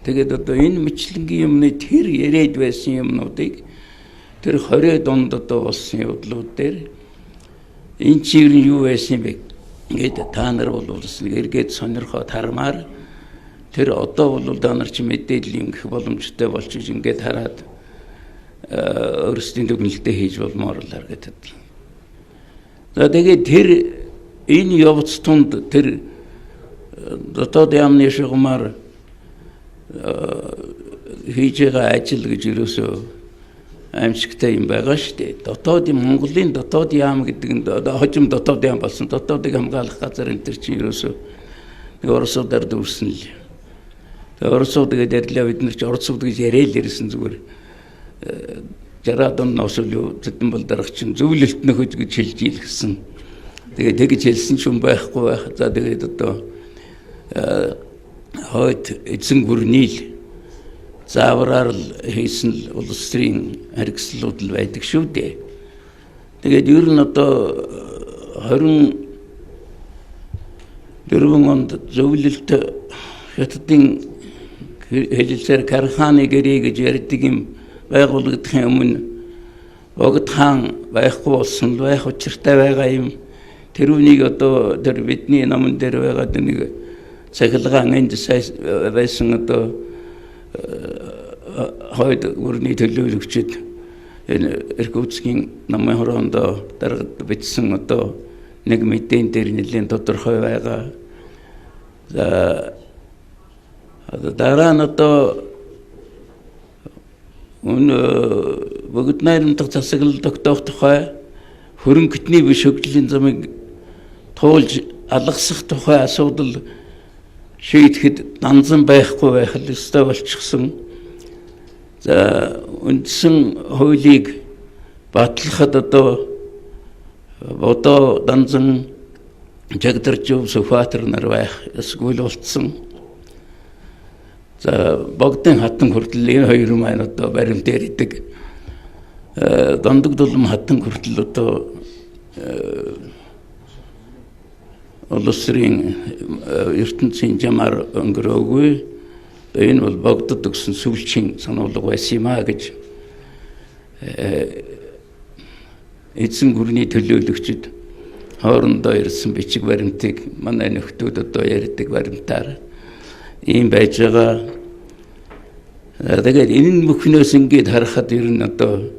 Тэгээд одоо энэ мэтлэнгийн юмны тэр яриад байсан юмнуудыг тэр 20 донд одоо болсон явдлууд дээр энэ чиг нь юу байсан бэ? Ингээд та нар бол бас нэг эргээд сонирхоод хармаар тэр одоо бол та нар чи мэдээлэл юм гэх боломжтой болчих ингээд хараад өөрсдийн дүгнэлтээ хийж болмоор л харагдаад. За тэгээд тэр энэ явц тунд тэр дотоод яамны шугамар хийж байгаа ажил гэж ерөөсөө аимшигтай юм байгаа шүү дээ. Дотоод Монголын дотоод яам гэдэг нь хожим дотоод яам болсон. Дотоодыг хамгаалах газар энэ төр чинь ерөөсөө нэг оросуудаар дүүрсэн л. Тэгээ оросууд гэдэг ярьлаа бид нар чи оросууд гэж яриад ирсэн зүгээр 60-аад оноос л юу зэдэн бол дарах чинь зөвлөлт нөхөж гэж хэлж ийлгсэн. Тэгээ тэгж хэлсэн ч юм байхгүй байх. За тэгээд одоо хойд эзэн гүрний л заавраар л хийсэн л улс төрийн хэрэгслүүд л байдаг шүү дээ. Тэгээд ер нь одоо 24 онд зөвлөлт хятадын Хэлэлцээр Карханы гэрээ гэж ярьдаг юм байгуулагдахын өмнө Богд хаан байхгүй болсон байх учиртай байгаа юм. Тэр үнийг одоо тэр бидний номон дээр байгаа нэг цахилгаан энд байсан одоо хойд гүрний төлөөлөгчд энэ Иркутскийн намын хороонд даргад бичсэн одоо нэг мэдээн дээр нэлээд тодорхой байгаа. За, одоо дараа нь одоо үн Богд найрамдах засаглал тогтоох тухай, хөрөнгөтний биш хөгжлийн замыг туулж алгасах тухай асуудал шийдэхэд данзан байхгүй байх л ёстой болчихсон. За, үндсэн хуулийг батлахад одоо Бодоо, Данзан, Жагдаржив, Сүхбаатар нар байх ёсгүй л болцсон. За, Богдын хатан хүртэл энэ хоёр маань одоо баримт ярьдаг. Дондог дулам хатан хүртэл одоо улс төрийн ертөнцийн жамаар өнгөрөөгүй. Энэ бол Богдод өгсөн сүүлчийн сануулга байсан юм а гэж эзэн гүрний төлөөлөгчд хоорондоо ирсэн бичиг баримтыг манай нөхдүүд одоо ярьдаг баримтаар ийм байж байгаа. Тэгээд энэ бүхнөөс ингээд харахад ер нь одоо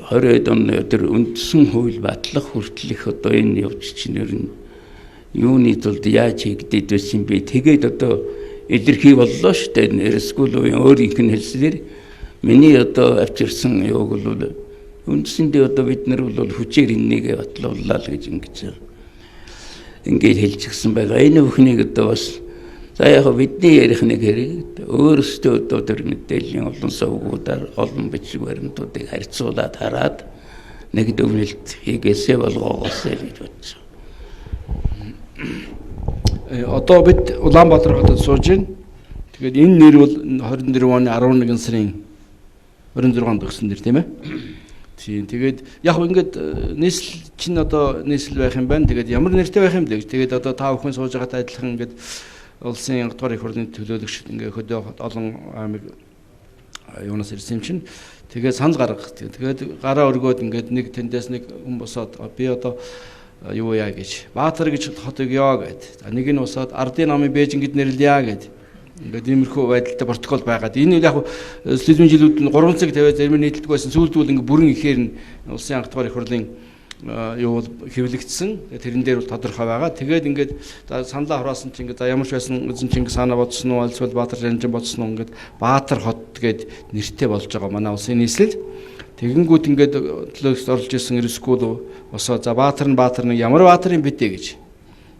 20-д оны тэр үндсэн хууль батлах хүртэлх одоо энэ явж чинь ер нь юуны тулд яаж хийгдээд байсан бэ? Тэгээд одоо илэрхий боллоо шүү дээ. Рескуловын өөрийнх нь хэлснээр, миний одоо авчирсан юуг бол үндсэндээ одоо бид нар бол хүчээр энэнийг батлууллаа л гэж ингэж ингээд хэлчихсэн байгаа. Энэ бүхнийг одоо бас за яг бидний ярих нэг хэрэг, өөрөөсөө одоо тэр мэдээллийн олон сувгуудаар олон бичиг баримтуудыг харьцуулаад хараад нэг дүгнэлт хийгээсэй, болгоогоосэй гэж бодсон. Одоо бид Улаанбаатар хотод сууж байна. Тэгээд энэ нэр бол 24 оны 11 сарын 26-нд өгсөн нэр, тийм ээ. Тийм. Тэгээд яг ингээд нийслэл чинь одоо нийслэл байх юм байна. Тэгээд ямар нэртэй байх юм бэ гэж. Тэгээд одоо та бүхэн сууж байгаатай адилхан ингээд улсын 1 дугаар их хурлын төлөөлөгч ингээд хөдөө олон аймаг юунаас ирсэн юм чинь. Тэгээд санал гаргах. Тэгээд гараа өргөөд ингээд нэг тэндээс нэг хүн босоод би одоо юу яа гэж, Баатар гэж хот өгөө гэд. За, нэг нь босоод ардын намын Бээжин гэд нэрлэе гэд. Ингээд иймэрхүү байдалтай протокол байгаад энэ яг социализмын жилүүд нь 3 цаг тавиад зарим нь нийтэлдэг байсан. Сүүлд бол ингээд бүрэн ихээр нь улсын анх дугаар их хурлын юу бол хэвлэгдсэн. Тэрэн дээр бол тодорхой байгаа. Тэгээд ингээд саналаа хураасан чинь ингээд за ямар ч байсан эзэн Чингис хаанаа бодсон уу, альсвал Баатар Жанжин бодсон уу, ингээд Баатар хот гээд нэртэй болж байгаа манай улсын нийслэл. Тэгэнгүүт ингээд төлөөлөгчд оролж исэн Рескул босоо за Баатар нь Баатар нэг ямар Баатар юм бэ гэж.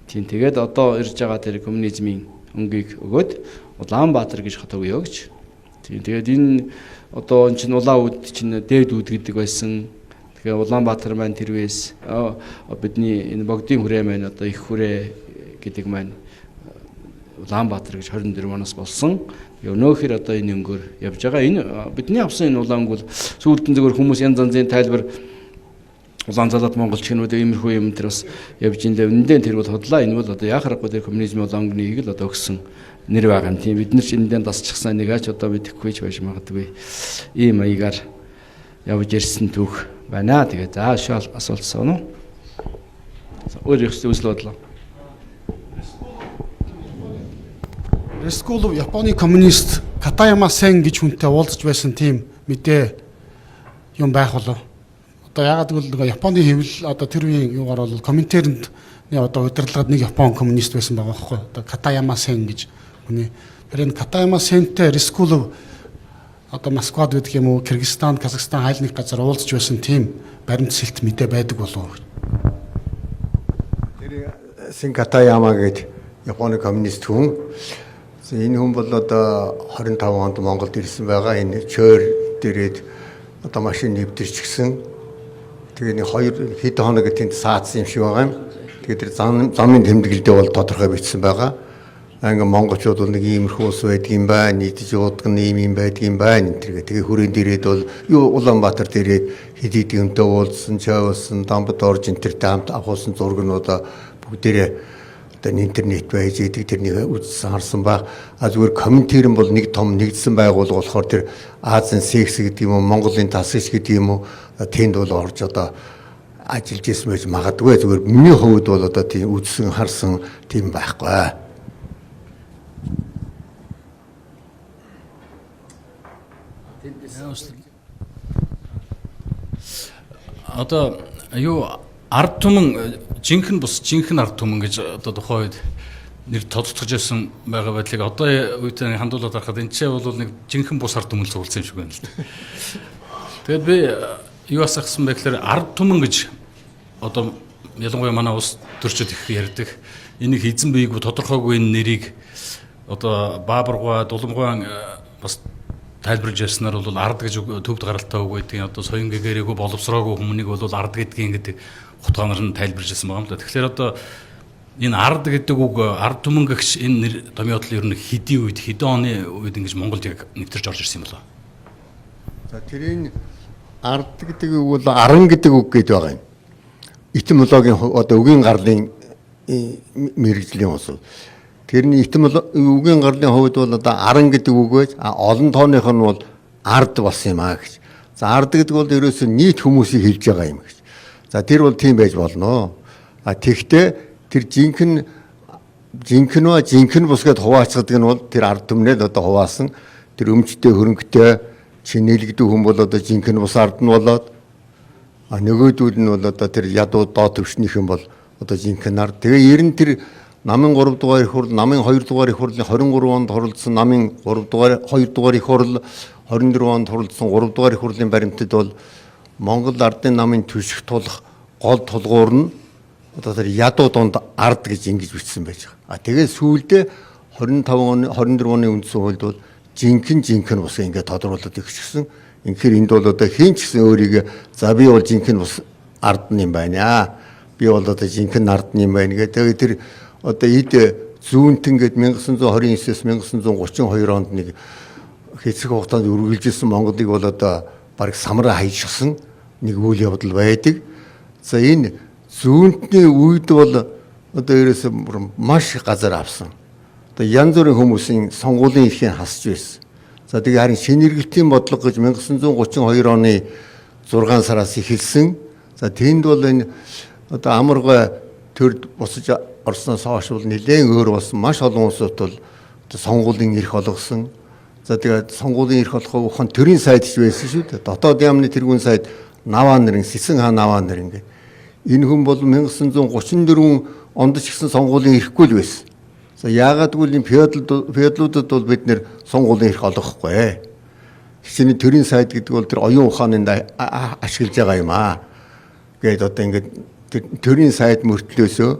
Тийм, тэгээд одоо ирж байгаа тэр коммунизмын өнгийг өгөөд Улаанбаатар гэж хот өгөө гэж. Тийм, тэгээд энэ одоо эн чинь улаан үд чинь дээд үд гэдэг байсан. Тэгэхээр Улаанбаатар маань тэрвээс бидний энэ богдын хүрээ маань одоо их хүрээ гэдэг маань Улаанбаатар гэж 24 оноос болсон. Тэгээ өнөөхөр одоо энэ өнгөөр явж байгаа. Энэ бидний авсан энэ улаан өнгө бол сүүлдэн зөвхөн хүмүүс янз янзын тайлбар, улаан залаад монголчнууд иймэрхүү юм тэр бас явж ин лээ. Үнэндээ тэр бол худлаа. Энэ бол одоо яах аргагүй тэр коммунизмын улаан өнгөнийг л одоо өгсөн нэр байгаа юм. Тийм, бид нар ч энэндээ дасчихсан нэг ач одоо мэдэхгүй ч байж магадгүй. Ийм маягаар явж ирсэн түүх байна. Тэгээ за шал асуулт уу? Өөр их үзэл бодлоо. Рескулов Японы коммунист Катаяма Сен гэж хүнтэй уулзч байсан тийм мэдээ юм байх болов. Одоо ягаад гэвэл нөгөө Японы хэвлэл одоо тэр үеийн юугаар бол Коминтернд одоо удирдлагад нэг Япон коммунист байсан байгаа байхгүй. Одоо Катаяма Сен гэж хүний. Тэр энэ Катаяма Сентэй Рескулов одоо Москвад гэдэг юм уу, Кыргызстан, Казахстан хайл нэг газар уулзч байсан тийм баримт сэлт мэдээ байдаг болов уу? Тэр Сен Катаяма гэж Японы коммунист хүн. Энэ хүн бол одоо 25 онд Монголд ирсэн байгаа. Энэ чойр дээрээд одоо машин нэвтэрчихсэн. Тэгээ нэг хоёр хэд хоног тэнд саадсан юм шиг байгаа юм. Тэгээ тэр замын тэмдэглэлдээ бол тодорхой бичсэн байгаа. Ингээ монголчууд бол нэг иймэрхүү ус байдаг юм байна, нийтж уудаг нь ийм юм байдаг юм байна энэ тэргээ. Тэгээ хүрээнд ирээд бол юу Улаанбаатар дээрээд хэд хэд юмтай уулзсан, чай уусан, дамбад орж энэ тэртэй хамт авахулсан зургнуудаа бүгдээрээ Одоо интернет байж идэг тэрнийг үзсэн харсан баг. А зүгээр Коминтерн бол нэг том нэгдсэн байгууллага болохоор тэр Азийн секс гэдэг юм уу, Монголын тасагч гэдэг юм уу, тэнд бол орж одоо ажиллаж исэн байж магадгүй. Зүгээр миний хувьд бол одоо тийм үзсэн харсан тийм байхгүй. Одоо юу ард түмэн жинхэнэ бус жинхэнэ ард түмэн гэж одоо тухайн үед нэр тодтогч байсан байгаа байдлыг одоо үедээ хандуулаад харахад энэ ч бол нэг жинхэнэ бус ард түмэн цугласан юм шиг байна л да. Тэгээд би юу асахсан бэ гэхээр ард түмэн гэж одоо ялангуяа манай улс төрчид их ярьдаг. Энийг эзэн биегүй тодорхойгүй энэ нэрийг одоо Баабаргуй, Дуламгуйн бас тайлбарлаж ярьснаар бол ард гэж төвд гаралтай үг байдгийн одоо соён гэгэрээгүй боловсроогүй хүмүүнийг бол ард гэдгийн гэдэг утгаанаар нь тайлбарлаж ирсэн байгаа юм л да. Тэгэхээр одоо энэ ард гэдэг үг ард түмэн гэгч энэ нэр томьёотлол ер нь хэдийн үед хэдэн оны үед ингэж Монголд яг нэвтэрч орж ирсэн юм болоо. За тэрийн ард гэдэг үг бол аран гэдэг үг гээд байгаа юм. Этимологийн одоо үгийн гарлын мэрэгжлийн усул. Тэрний үгийн гарлын хувьд бол одоо аран гэдэг үг байж олон тооных нь бол ард болсон юм а гэж. За ард гэдэг бол ерөөсөө нийт хүмүүсийг хэлж байгаа юм гэж. За тэр бол тийм байж болно. А тэгтээ тэр жинхэнэ жинхэнэ ба жинхэнэ бус гэд хуваацгадаг нь бол тэр ард түмнээд одоо хуваасан тэр өмчтэй хөрөнгөтэй чинэлэгдэх хүн бол одоо жинхэнэ бус ард нь болоод а нөгөөдөл нь бол одоо тэр ядуу доод төвшнийхэн бол одоо жинхэнэ ард. Тэгээ ер нь тэр намын 3 дугаар их хурл, намын 2 дугаар их хурлын 23 онд хурлдсан намын 3 дугаар 2 дугаар их хурл, 24 онд хурлдсан 3 дугаар их хурлын баримтад бол Монгол ардын намын түшиг тулах гол тулгуур нь одоо тэр ядуу дунд ард гэж ингэж бичсэн байж байгаа. А тэгээд сүүлдээ 25 оны 24 оны үндсэн хуульд бол жинхэнэ жинхэнэ бус ингээд тодруулаад өгчихсөн. Үнэхээр энд бол одоо хэн ч гэсэн өөрийгөө за би бол жинхэнэ бус ард нь юм байна. Би бол одоо жинхэнэ ард нь юм байна гэх. Тэгээд тэр одоо эд зүүнтэн гээд 1929-с 1932 онд нэг хэсэг хугацаанд үргэлжилсэн Монголыг бол одоо бараг самраа хайчихсан нэг үйл явдал байдаг. За энэ зүүнтний үед бол одоо ерөөсөө маш газар авсан. Одоо янз бүрийн хүмүүсийн сонгуулийн эрхийг хасж байсан. За тэгээ харин шинэ эргэлтийн бодлого гэж 1932 оны 6 сараас эхэлсэн. За тэнд бол энэ одоо амаргай төрд босож орсноос хойш бол нэлээд өөр болсон. Маш олон улсууд бол сонгуулийн эрх олгосон. За тэгээд сонгуулийн эрх олгох ухаан төрийн сайд ч байсан шүү дээ. Дотоод яамны тэргүүн сайд Наваа нэрэн, Сэсэн хаан Наваа нэрэн гэх. Энэ хүн бол 1934 онд ч гэсэн сонгуулийн эрхгүй л байсан. За яагаад гэвэл энэ феодлуудад бол бид нэр сонгуулийн эрх олгохгүй. Хичээний төрийн сайд гэдэг бол тэр оюун ухааны ашиглаж байгаа юм аа. Гээд одоо ингээд төрийн сайд мөртлөөсөө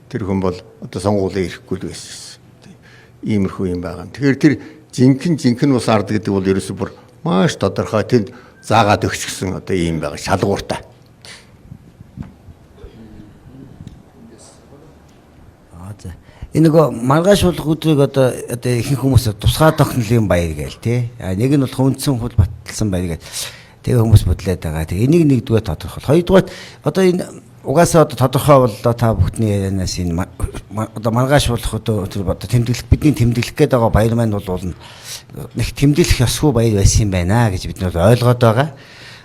тэр хүн бол одоо сонгуулийн эрхгүй л байсан. Иймэрхүү юм байгаа. Тэгэхээр тэр жинхэнэ жинхэнэ ус ард гэдэг бол ерөөсөө бүр маш тодорхой тэнд заагаад өгчихсөн одоо ийм байгаа шалгууртай. За. Энэ нөгөө маргааш болох өдрийг одоо одоо ихэнх хүмүүс тусгай тогтнолын баяр гээл тий. А нэг нь болох үндсэн хууль баталсан баяр гээл. Тэгээ хүмүүс бодлоод байгаа. Тэгээ энийг нэгдүгээр тодорхойл. Хоёрдугаар одоо энэ угаасаа одоо тодорхой боллоо та бүхний ярианаас энэ одоо маргааш болох өдөр одоо тэмдэглэх бидний тэмдэглэх гээд байгаа баяр маань бол нэг тэмдэглэх ёсгүй баяр байсан юм байна гэж бид нар ойлгоод байгаа.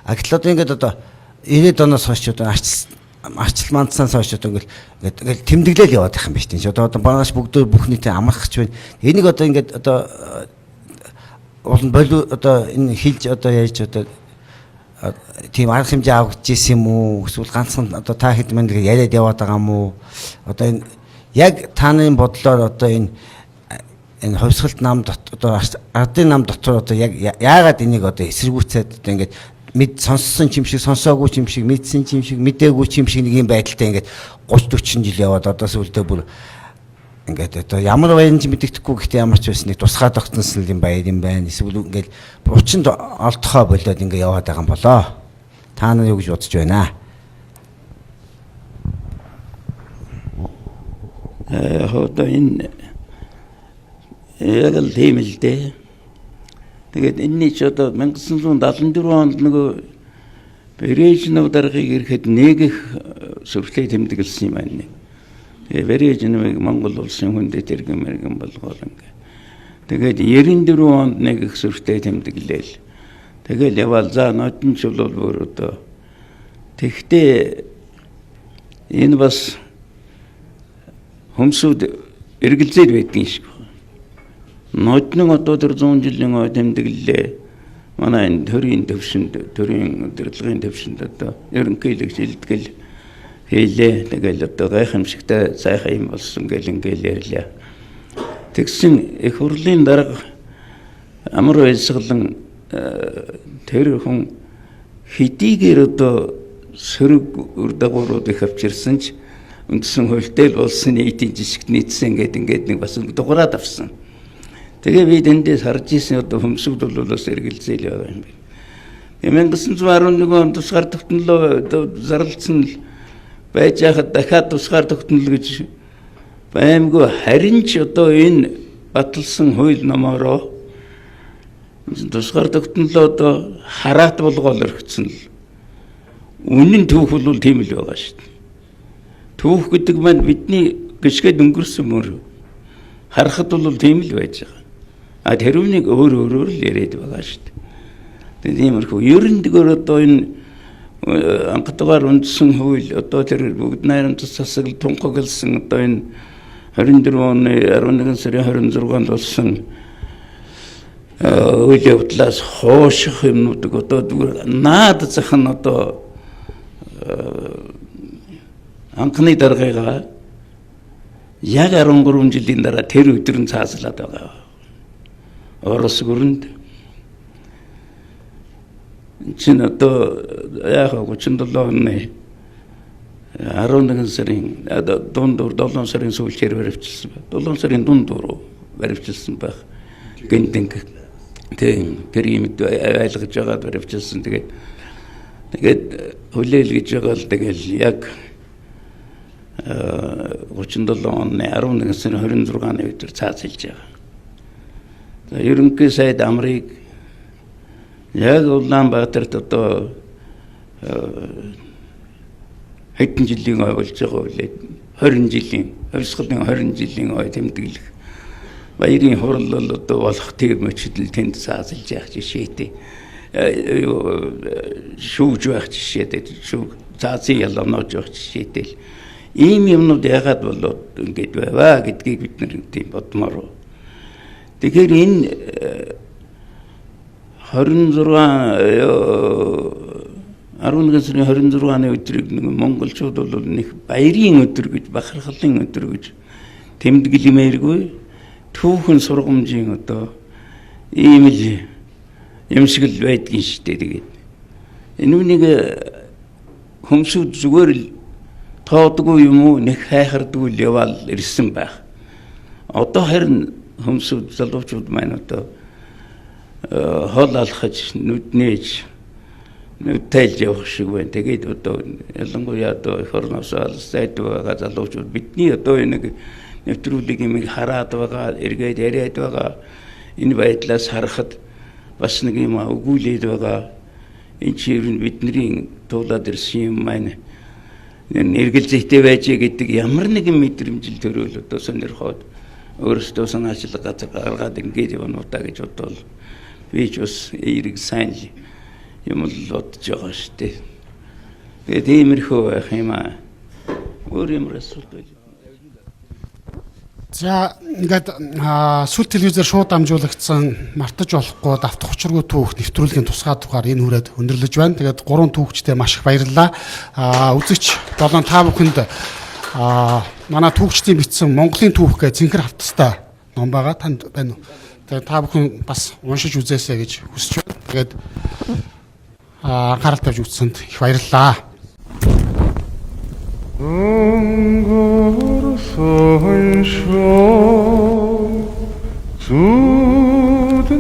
А гэтэл одоо ингээд одоо 90-ад оноос хойш одоо арчил мандсанаас хойш одоо ингээд ингээд тэмдэглэл яваад байх юм байна тийм. Одоо маргааш бүгдөө бүх нийтээ амарх гэж байна. Энийг одоо ингээд одоо уул нь болов одоо энэ хилж одоо ярьж одоо тийм арга хэмжээ авагдаж исэн юм уу? Эсвэл ганцхан одоо та хэд манд яриад яваад байгаа юм уу? Одоо энэ яг тааны бодлоор одоо энэ энэ хувьсгалт нам одоо ардын нам дотор одоо яг яагаад энийг одоо эсэргүүцээд одоо ингээд мэд сонссон юм шиг сонсоогүй юм шиг мэдсэн юм шиг мдээгүй юм шиг нэг юм байдалтай ингээд 30 40 жил яваад одоо сүүлдээ бүр ингээд одоо ямар баяр ч мэддэхгүй гэхдээ ямар ч байсан нэг тусгай тогтносон юм баяр юм байна. Эсвэл ингээд учинд олдохоо болоод ингээд яваад байгаа юм болоо. Та нар юу гэж бодож байна? Яг одоо энэ яг л тийм л дээ. Тэгээд энэний ч одоо 1974 онд нөгөө Брежнев даргаыг ирэхэд нэг их сүрхлээ тэмдэглэсэн юм байна. Тэгээ барьж нэмийг Монгол улсын хүндэт иргэн мэргэн болгоол ингээ. Тэгээд 94 онд нэг их сүртэй тэмдэглээл. Тэгэл яваал за нодон ч бол бүр одоо тэгтээ энэ бас хүмүүсүүд эргэлзээд байдгийн шиг. Ноднон одоо тэр 100 жилийн ой тэмдэглэлээ. Манай энэ төрийн төвшөнд, төрийн удирдлагын төвшөнд одоо ерөнхийлөгч илтгэл хийлээ. Тэгэл одоо гайхамшигтай сайхан юм болсон гэл ингээл ярьлаа. Тэгсэн их хурлын дарга амар баясгалан тэр хүн хэдийгээр одоо сөрөг үр дагаврууд их авчирсан ч үндсэн хуультай л болсон нийтийн жишгт нийцсэн гэдэг ингээд нэг бас дугаараад авсан. Тэгээ би тэндээс харж исэн одоо хөмсгд бол бас эргэлзээл байгаа юм байна. 1911 онд тусгаар тогтнолоо зарлцсан л байж яхад дахиад тусгаар тогтнол гэж баймгүй, харин ч одоо энэ баталсан хууль номоороо тусгаар тогтнолоо одоо хараат болгоол орхисон л. Үнэн түүх бол тийм л байгаа шүү дээ. Түүх гэдэг маань бидний гიშгэд өнгөрсөн мөр. Харахад бол тийм л байж байгаа. А тэрүүнийг өөр өөрөөр л яриад байгаа шүү дээ. Тэгээд тиймэрхүү ерөндөөр одоо энэ анхдугаар үндсэн хууль одоо тэр бүгд найрамдах засаг тунхагласан одоо энэ 24 оны 11 сарын 26-нд болсон үйл явдлаас хооших юмнуудыг одоо зүгээр наад зах нь одоо анхны даргыгаа яг 13 жилийн дараа тэр өдөр нь цаазлаад байгаа. Орос гүрэнд чинь одоо яг 37 оны 11 сарын дунд 7 сарын сүүлчээр баривчилсан байх. 7 сарын дунд баривчилсан байх. Гэнтэнг. Тийм, тэр юмд айлгаж байгаад баривчилсан. Тэгээд хүлээл гэж байгаа л тэгэл яг 37 оны 11 сарын 26-ны өдөр цаазалж байгаа. За ерөнхий сайд Амрыг яг Улаанбаатарт одоо хэдэн жилийн ой болж байгаа үлээ 20 жилийн хувьсгалын 20 жилийн ой тэмдэглэх баярын хурал бол одоо болох тэр мөчдөл тэнд цаазалж явах жишээтэй шүүж байх жишээтэй шүүг цаазын ял оноож явах жишээтэй л ийм юмнууд яагаад болоод ингэж байваа гэдгийг бид нар тийм бодмоор. Тэгэхээр энэ 26 11 сарын 26-ны өдрийг нэг монголчууд бол нэг баярын өдөр гэж бахархлын өдөр гэж тэмдэглэмээргүй түүхэн сургамжийн одоо ийм л юм шиг л байдгийн шүү дээ. Тэгээд энэ үнийг хүмүүсүүд зүгээр л тоодгүй юм уу нэг хайхардгүй л яваал ирсэн байх. Одоо харин хүмүүсүүд залуучууд маань одоо хол алхаж нүднээж нүд тайлж явах шиг байна. Тэгээд одоо ялангуяа одоо эх орноос сайд байгаа залуучууд бидний одоо энэ нэвтрүүлэг юмыг хараад байгаа, эргээд яриад байгаа энэ байдлаас харахад бас нэг юм өгүүлээд байгаа. Энэ чинь ер нь бидний туулаад ирсэн юм маань эргэлзээтэй байж гэдэг ямар нэгэн мэдрэмжил төрөөл одоо сонирхоод өөрөөсөө санаачлаг газар гаргаад ингээд явна уу та гэж бодвол би ч бас эерэг сайн юм л бодож байгаа шүү дээ. Тэгээд тиймэрхүү байх юм аа. Өөр юм асуулт байл. За ингээд сүл телевизээр шууд дамжуулагдсан мартаж болохгүй давтах учиргүй түүх нэвтрүүлгийн тусгай дугаар энэ хүрээд өндөрлөж байна. Тэгээд гурван түүхчтэй маш их баярлалаа. Үзэгч болон та бүхэнд манай түүхчдийн бичсэн Монголын түүх гэж цэнхэр хавтастай ном байгаа. Танд байна уу? Тэгээд та бүхэн бас уншиж үзээсэй гэж хүсэж байна. Тэгээд анхаарал тавьж үзсэнд их баярлалаа. Өнгөрсөн шөнө зүүдэндээ.